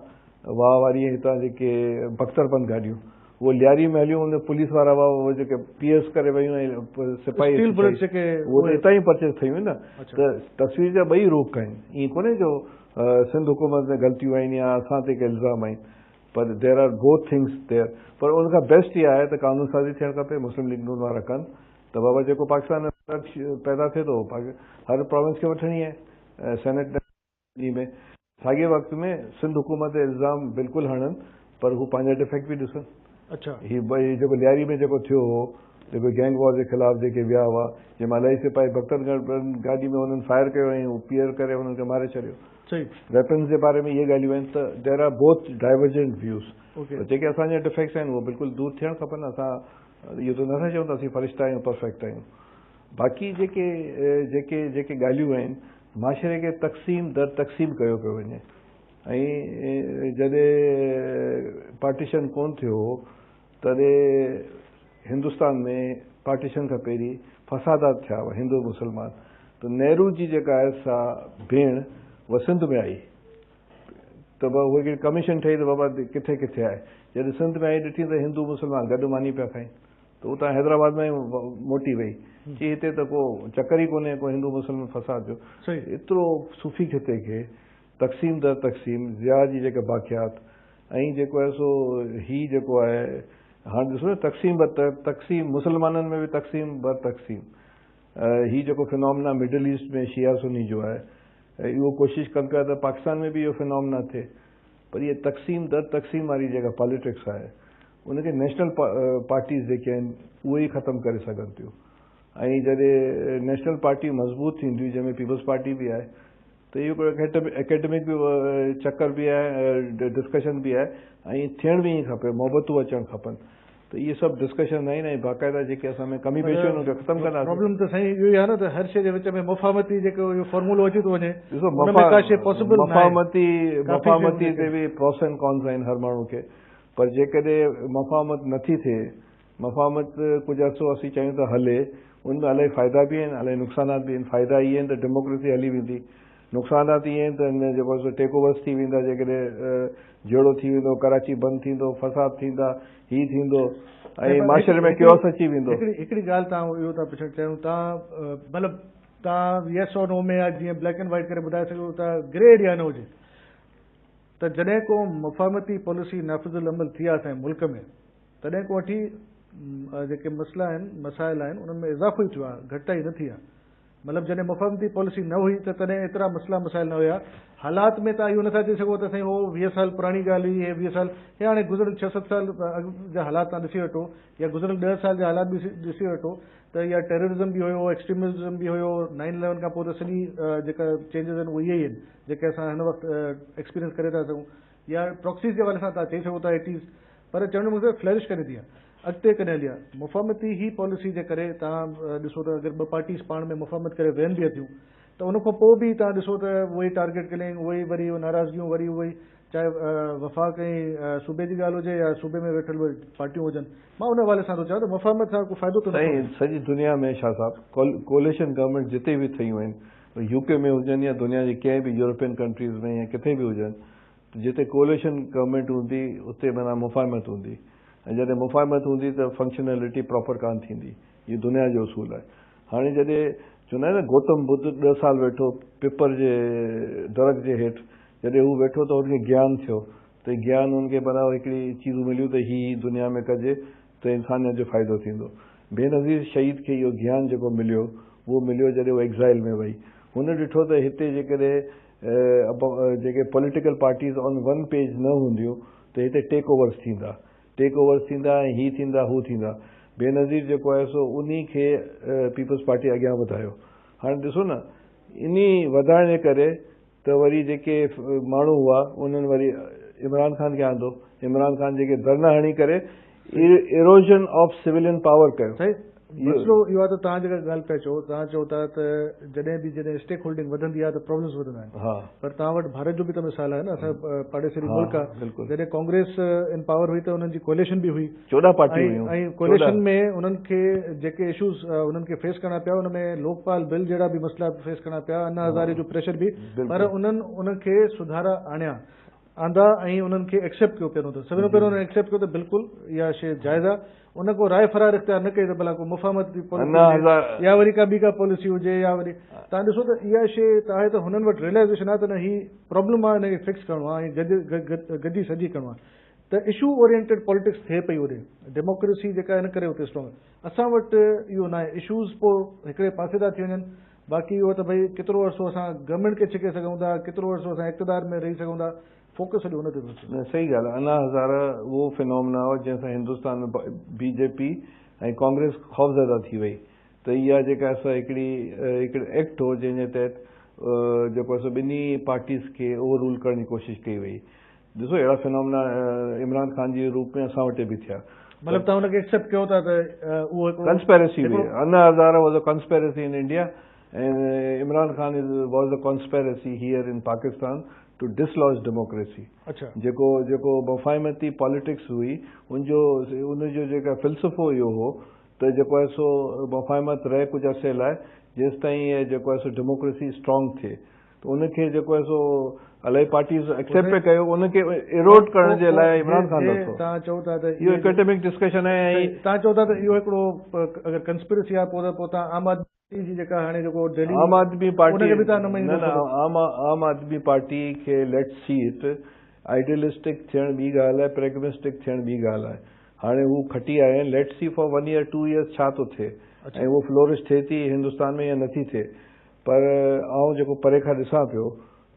واهه واري هتان جيڪي بختر بند گاڏيون اهي لياري ۾ هليون ان پوليس وارا هئا اهي جيڪي پيئرس ڪري ويون ۽ سپاهي اسٽيل بلٽ جيڪي اهي ته هتان ئي پرچيز ٿيون نه ته تصوير جا ٻئي رخ آهن ائين ڪونهي جو سنڌ حڪومت ۾ غلطيون آهن يا اسان تي ڪي الزام آهن پر there are both things there پر ان کان بيسٽ اها آهي ته قانون سازي ٿيڻ کپي مسلم ليگ نون وارا ڪن ته بابا جيڪو پاڪستان ۾ پيدا ٿئي ٿو هر پراونس کي وٺڻي آهي سينيٽ ۾ ساڳئي وقت ۾ سنڌ حڪومت تي الزام بلڪل هڻن پر هو پنهنجا ڊفيڪٽ به ڏسن. اڇا. هي جيڪو لياري ۾ جيڪو ٿيو هو جيڪو گينگ وار جي خلاف جيڪي ويا هئا جنهن مان الاهي سپاهي بختر گاڏي ۾ هنن فائر ڪيو ۽ هو پيئر ڪري هنن کي ماري ڇڏيو. صحيح. ويپنز جي باري ۾ اهي ڳالهيون آهن ته there are both divergent views. Okay. جيڪي اسان جا ڊفيڪٽس آهن اهي بلڪل دور ٿيڻ کپن اسان اهو ته نٿا چئون ته اسين فرشتا آهيون پرفيڪٽ آهيون. باقي جيڪي جيڪي جيڪي ڳالهيون آهن معاشري کي تقسيم در تقسيم ڪيو پيو وڃي ۽ جڏهن پارٽيشن ڪون ٿيو هو تڏهن هندستان ۾ پارٽيشن کان پهرين فسادات ٿيا هئا هندو مسلمان ته نهرو جي جيڪا آهي سا ڀيڻ اها سنڌ ۾ آئي ته بابا هڪڙي ڪميشن ٺهي ته بابا ڪٿي ڪٿي آهي جڏهن سنڌ ۾ آئي ڏٺي ته هندو مسلمان گڏ ماني پيا کائين ته اتان حيدرآباد مان ئي موٽي وئي. چي هتي ته ڪو چڪر ئي ڪونهي ڪو هندو مسلم فساد جو. ايترو صوفي خطي کي تقسيم در تقسيم ضياء جي جيڪا باقيات ۽ جيڪو آهي سو هي جيڪو آهي هاڻ ڏسو نه تقسيم بر تقسيم مسلمانن ۾ به تقسيم بر تقسيم. هي جيڪو فنامنا مڊل ايسٽ ۾ شيعا سني جو آهي، اهو ڪوشش ڪن پيا ته پاڪستان ۾ به اهو فنامنا ٿئي، پر اها تقسيم در تقسيم واري جيڪا پاليٽڪس آهي، ان کي نيشنل پارٽيز جيڪي آهن اهي ئي ختم ڪري سگهن ٿيون ۽ جڏهن نيشنل پارٽيون مضبوط ٿينديون جنهن ۾ پيپلز پارٽي به آهي ته اهو هڪڙو اڪيڊمڪ به چڪر به آهي ڊسڪشن به آهي ۽ ٿيڻ به ائين کپي محبتون اچڻ کپن ته اهي سڀ ڊسڪشن آهن ۽ باقاعده جيڪي اسان ۾ ڪمي پيشيون آهن ان کي ختم ڪنداسين. پرابلم ته سائين اهو ئي آهي نه ته هر شيء جي وچ ۾ مفاهمتي جيڪو اهو فارمولو اچي ٿو وڃي ڏسو ان ۾ ڪا شيء پاسيبل ناهي. مفاهمتي مفاهمتي تي به پروس اينڊ ڪانز آهن هر ماڻهو کي پر جيڪڏهن مفاهمت نٿي ٿئي مفاهمت ڪجهه عرصو اسين چاهيون ته هلي، ان ۾ الاهي فائدا به آهن، الاهي نقصانات به آهن، فائدا اهي آهن ته ڊيموڪريسي هلي ويندي، نقصانات اهي آهن ته ان ۾ جيڪو آهي سو ٽيڪ اوورس ٿي ويندا، جيڪڏهن جهيڙو ٿي ويندو، ڪراچي بند ٿيندو، فساد ٿيندا، هي ٿيندو ۽ معاشري ۾ ڪيوس اچي ويندو. هڪڙي ڳالهه تان اهو ٿا پڇڻ چاهيون تان مطلب تان يس اور نو ۾ يا جيئن بليڪ اينڊ وائيٽ ڪري ٻڌائي سگهو ته گري ايريا نه هجي ته جڏهن ڪو مفاهمتي پاليسي نافذ العمل ٿي آهي اسان جي ملڪ ۾ تڏهن کان وٺي جيڪي مسئلا آهن، مسائل آهن، انهن ۾ اضافو ئي ٿيو آهي، گهٽتائي نه ٿي آهي. مطلب جڏهن مفاهمتي پاليسي نه هئي ته تڏهن ايترا مسئلا مسائل نه هيا. حالات ۾ توهان اهو نٿا چئي سگهو ته سائين هو 20 سال پراڻي ڳالهه هئي، هي 20 سال، هي هاڻي گذريل ڇهه ست سال اڳ جا حالات توهان ڏسي وٺو يا گذريل 10 سال جا حالات به ڏسي وٺو ته اها ٽيررزم به هيو، ايڪسٽريمزم به هيو، نائن اليون کان پوء ته سڄي جيڪا چينجز آهن اهي اهي ئي آهن جيڪي اسان هن وقت ايڪسپيرينس ڪري ٿا سگهون يا پراڪسيز جي حوالي سان توهان چئي سگهو ٿا ايٽيز پر چوڻ جو مقصد فلرش ڪڏهن ٿي آهي اڳتي ڪڏهن هلي آهي مفاهمتي هي پاليسي جي ڪري توهان ڏسو ته اگر ٻه پارٽيز پاڻ ۾ مفاهمت ڪري ويهن به ٿيون ته ان کان پوء به توهان ڏسو ته اهي ئي ٽارگيٽ ڪلنگ اهي ئي وري ناراضگيون وري اهي ئي چاهي وفاق ۽ صوبي جي ڳالهه هجي يا صوبي ۾ ويٺل اهي پارٽيون هجن مان ان حوالي سان ٿو چوان ته مفاهمت سان ڪو فائدو ته نٿو سائين سڄي دنيا ۾ شاهه صاحب ڪوليشن گورنمينٽ جتي به ٺهيون آهن يو ڪي ۾ هجن يا دنيا جي ڪنهن به يورپين ڪنٽريز ۾ يا ڪٿي به هجن ته جتي ڪوئليشن گورنمينٽ هوندي اتي معنيٰ مفاهمت هوندي ۽ جڏهن مفاهمت هوندي ته فنڪشنلٽي پراپر ڪانه ٿيندي اهو دنيا جو اصول آهي هاڻي جڏهن چوندا آهن نه گوتم ٻڌ ڏهه سال ويٺو پپر جي درخت جي هيٺ جڏهن هو ويٺو ته هن کي گيان ٿيو ته گيان هن کي معنيٰ هڪڙي چيزون مليون ته هي هي دنيا ۾ ڪجي ته انسانيت جو فائدو ٿيندو بينظير شهيد کي اهو گيان جيڪو مليو اهو مليو جڏهن هو ايگزائل ۾ وئي هن ڏٺو ته هتي جيڪڏهن جيڪي political parties on one page نه هونديون ته هتي ٽيڪ اوورز ٿيندا، ٽيڪ اوورز ٿيندا ۽ هي ٿيندا هو ٿيندا. بينظير جيڪو آهي سو انهي کي پيپلز پارٽي اڳيان وڌايو. هاڻي ڏسو نه انهي وڌائڻ جي ڪري ته وري جيڪي ماڻهو هئا انهن وري عمران خان کي آندو، عمران خان جيڪي ڌرڻا هڻي ڪري ايروزن آف سويلين پاور ڪيو. سائين مسئلو اهو آهي ته توهان جيڪا ڳالهه پيا چئو توهان چئو ٿا ته جڏهن به جڏهن اسٽيڪ هولڊنگ وڌندي آهي ته پرابلمز وڌندا آهن پر توهان وٽ ڀارت جو به ته مثال آهي نه اسان جو پاڙيسري ملڪ آهي جڏهن ڪانگريس ان پاور هئي ته انهن جي ڪوئليشن به هئي 14 پارٽيون هيون ۽ ڪوئليشن ۾ انهن کي جيڪي اشوز انهن کي فيس ڪرڻا پيا ان ۾ لوڪپال بل جهڙا به مسئلا فيس ڪرڻا پيا انا هزاري جو پريشر به پر انهن ان کي سڌارا آڻيا آندا ۽ انهن کي ايڪسيپٽ ڪيو پهريون ته سڀني کان پهريون انهن ايڪسيپٽ ڪيو ته بلڪل اها شيء جائز آهي ان ڪو راء فرار اختيار نه ڪئي ته ڀلا ڪو مفاهمت جي پاليسي هجي يا وري ڪا ٻي ڪا پاليسي هجي يا وري تان ڏسو ته اها شيء ته آهي ته هنن وٽ ريئلائزيشن آهي ته نه هي پرابلم آهي هن کي فڪس ڪرڻو آهي ۽ گڏجي سڏجي ڪرڻو آهي ته اشو اورينٽيڊ پاليٽڪس ٿئي پئي هوڏي ڊيموڪريسي جيڪا ان ڪري اتي اسٽرانگ اسان وٽ اهو ناهي اشوز پوء هڪڙي پاسي ٿا ٿي وڃن باقي اهو ته ڀئي ڪيترو عرصو اسان گورنمينٽ کي ڇڪي سگهون ٿا، ڪيترو عرصو اسان اقتدار ۾ رهي سگهون ٿا، فوڪس سڄو ان تي ٿو اچي. نه صحيح ڳالهه آهي، انا هزاره اهو فنومنا هو جنهن سان هندستان ۾ بي جي پي ۽ ڪانگريس خوفزده ٿي وئي ته اها جيڪا سا هڪڙي هڪڙو ايڪٽ هو جنهن جي تحت جيڪو آهي سو ٻنهي پارٽيز کي اوور رول ڪرڻ جي ڪوشش ڪئي وئي. ڏسو اهڙا فنومنا عمران خان جي روپ ۾ اسان وٽ به ٿيا. مطلب توهان ان کي ايڪسيپٽ ڪيو ٿا ته اهو هڪڙو ڪنسپيرسي هئي. Anna Hazare was a conspiracy in India ۽ Imran Khan is was a conspiracy here in Pakistan to dislodge democracy. جيڪو جيڪو مفاهمتي پاليٽڪس هئي ان جو ان جو جيڪا فلسفو اهو هو ته جيڪو آهي سو مفاهمت رهي ڪجهه عرصي لاء جيستائين جيڪو آهي سو ڊيموڪريسي اسٽرانگ ٿئي ته ان کي جيڪو آهي سو الاهي پارٽيز ايڪسيپٽ پئي ڪيو ان کي ايروڊ ڪرڻ جي لاء عمران خان رکو توهان چئو ٿا ته اهو اڪيڊمڪ ڊسڪشن آهي ۽ توهان چئو ٿا ته اهو هڪڙو اگر ڪنسپرسي آهي پوء ته پوء توهان عام آدمي جي جيڪا هاڻي جيڪو ڊيلي عام آدمي پارٽي ان کي به توهان نه مڃيندو نه نه عام آدمي پارٽي کي ليٽس سي it آئيڊيلسٽڪ ٿيڻ ٻي ڳالهه آهي پريگمسٽڪ ٿيڻ ٻي ڳالهه آهي هاڻي هو کٽي آيا آهن let's see for one year two years ڇا ٿو ٿئي. ۽ اهو فلورش ٿئي ٿي هندستان ۾ يا نٿي ٿئي پر آئون جيڪو پري کان ڏسان پيو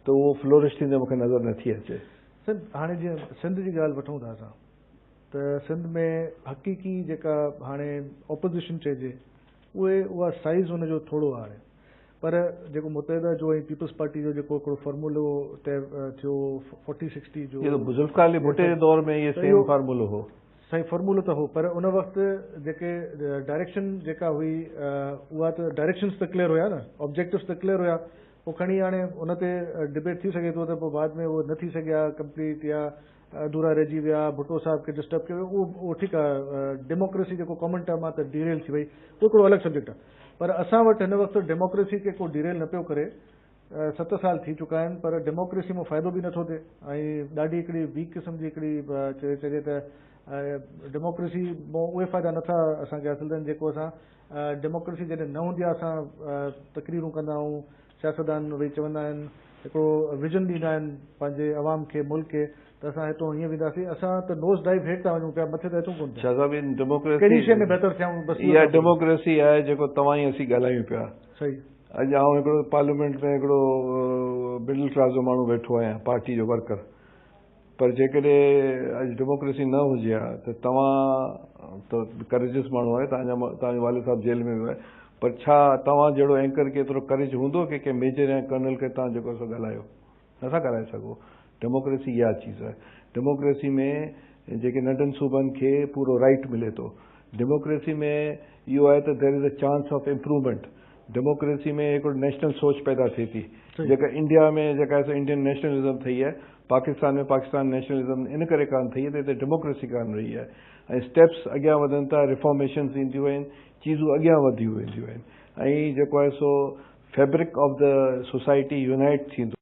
ته اهو فلورش ٿيندي مون کي نظر نٿي اچي. سر هاڻي جيئن سنڌ جي ڳالهه وٺون ٿا اسان ته سنڌ ۾ حقيقي جيڪا هاڻي اپوزيشن چئجي اهي اها سائيز ان جو ٿورو آهي هاڻي پر جيڪو متحده جو ۽ پيپلز پارٽي جو جيڪو هڪڙو فارمولو طئي ٿيو فورٽي سڪسٽي جو. اهو ته ذوالفقار علي ڀٽي جي دور ۾ اهي سيم فارمولو هو. سائين فارمولو ته هو پر ان وقت جيڪي ڊائريڪشن جيڪا هئي اها ته ڊائريڪشنز ته ڪليئر هيا نه آبجيڪٽوز ته ڪليئر هيا پوء کڻي هاڻي ان تي ڊبيٽ ٿي سگهي ٿو ته پوء بعد ۾ اهو نه ٿي سگهيا ڪمپليٽ يا اڌورا رهجي ويا ڀٽو صاحب کي ڊسٽرب ڪيو ويو اهو اهو ٺيڪ آهي ڊيموڪريسي جيڪو ڪامن ٽرم آهي ته ڊيريل ٿي وئي اهو هڪڙو الڳ سبجيڪٽ آهي پر اسان وٽ هن وقت ڊيموڪريسي کي ڪو ڊيريل نه پيو ڪري ست سال ٿي چڪا آهن پر ڊيموڪريسي مان فائدو به نٿو ٿئي ۽ ڏاڍي هڪڙي ويڪ قسم جي هڪڙي چئجي ته ڊيموڪريسي مان اهي فائدا نٿا اسان کي حاصل ٿين جيڪو اسان ڊيموڪريسي جڏهن نه هوندي آهي اسان تقريرون ڪندا آهيون سياستدان ويهي چوندا آهن هڪڙو ويزن ڏيندا آهن پنهنجي عوام کي ملڪ کي ته اسان هتو هيئن وينداسين اسان ته نوز ڊائيو هيٺ ٿا وڃون پيا مٿي ته اچون ڪونه ٿا. شاهه صاحب ان ڊيموڪريسي ڪهڙي شيء ۾ بهتر ٿيا آهيون بس اهو اها ڊيموڪريسي آهي جيڪو توهان ۽ اسين ڳالهايون پيا. صحيح. اڄ آئون هڪڙو پارليامينٽ ۾ هڪڙو مڊل ڪلاس جو ماڻهو ويٺو آهيان پارٽي جو ورڪر پر جيڪڏهن اڄ ڊيموڪريسي نه هجي ها ته توهان ته ڪريجس ماڻهو آهيو توهان جا توهان جو والد صاحب جيل ۾ ويو آهي پر ڇا توهان جهڙو اينڪر کي ايترو ڪريج هوندو ڪي ڪنهن ميجر يا ڪرنل کي توهان جيڪو سو ڳالهايو نٿا ڳالهائي سگهو ڊيموڪريسي اها چيز آهي ڊيموڪريسي ۾ جيڪي ننڍن صوبن کي پورو رائيٽ ملي ٿو ڊيموڪريسي ۾ اهو آهي ته there is a chance of improvement democracy ۾ هڪڙو نيشنل سوچ پيدا ٿئي ٿي جيڪا انڊيا ۾ جيڪا سو انڊين نيشنلزم ٿئي آهي پاڪستان ۾ پاڪستان نيشنلزم ان ڪري ڪانه ٿئي آهي ته هتي ڊيموڪريسي ڪانه رهي آهي ۽ اسٽيپس اڳيان وڌن ٿا ريفارميشنز اينديون آهن چيزون اڳيان وڌيون وينديون آهن ۽ جيڪو آهي سو fabric of the society unite ٿيندو.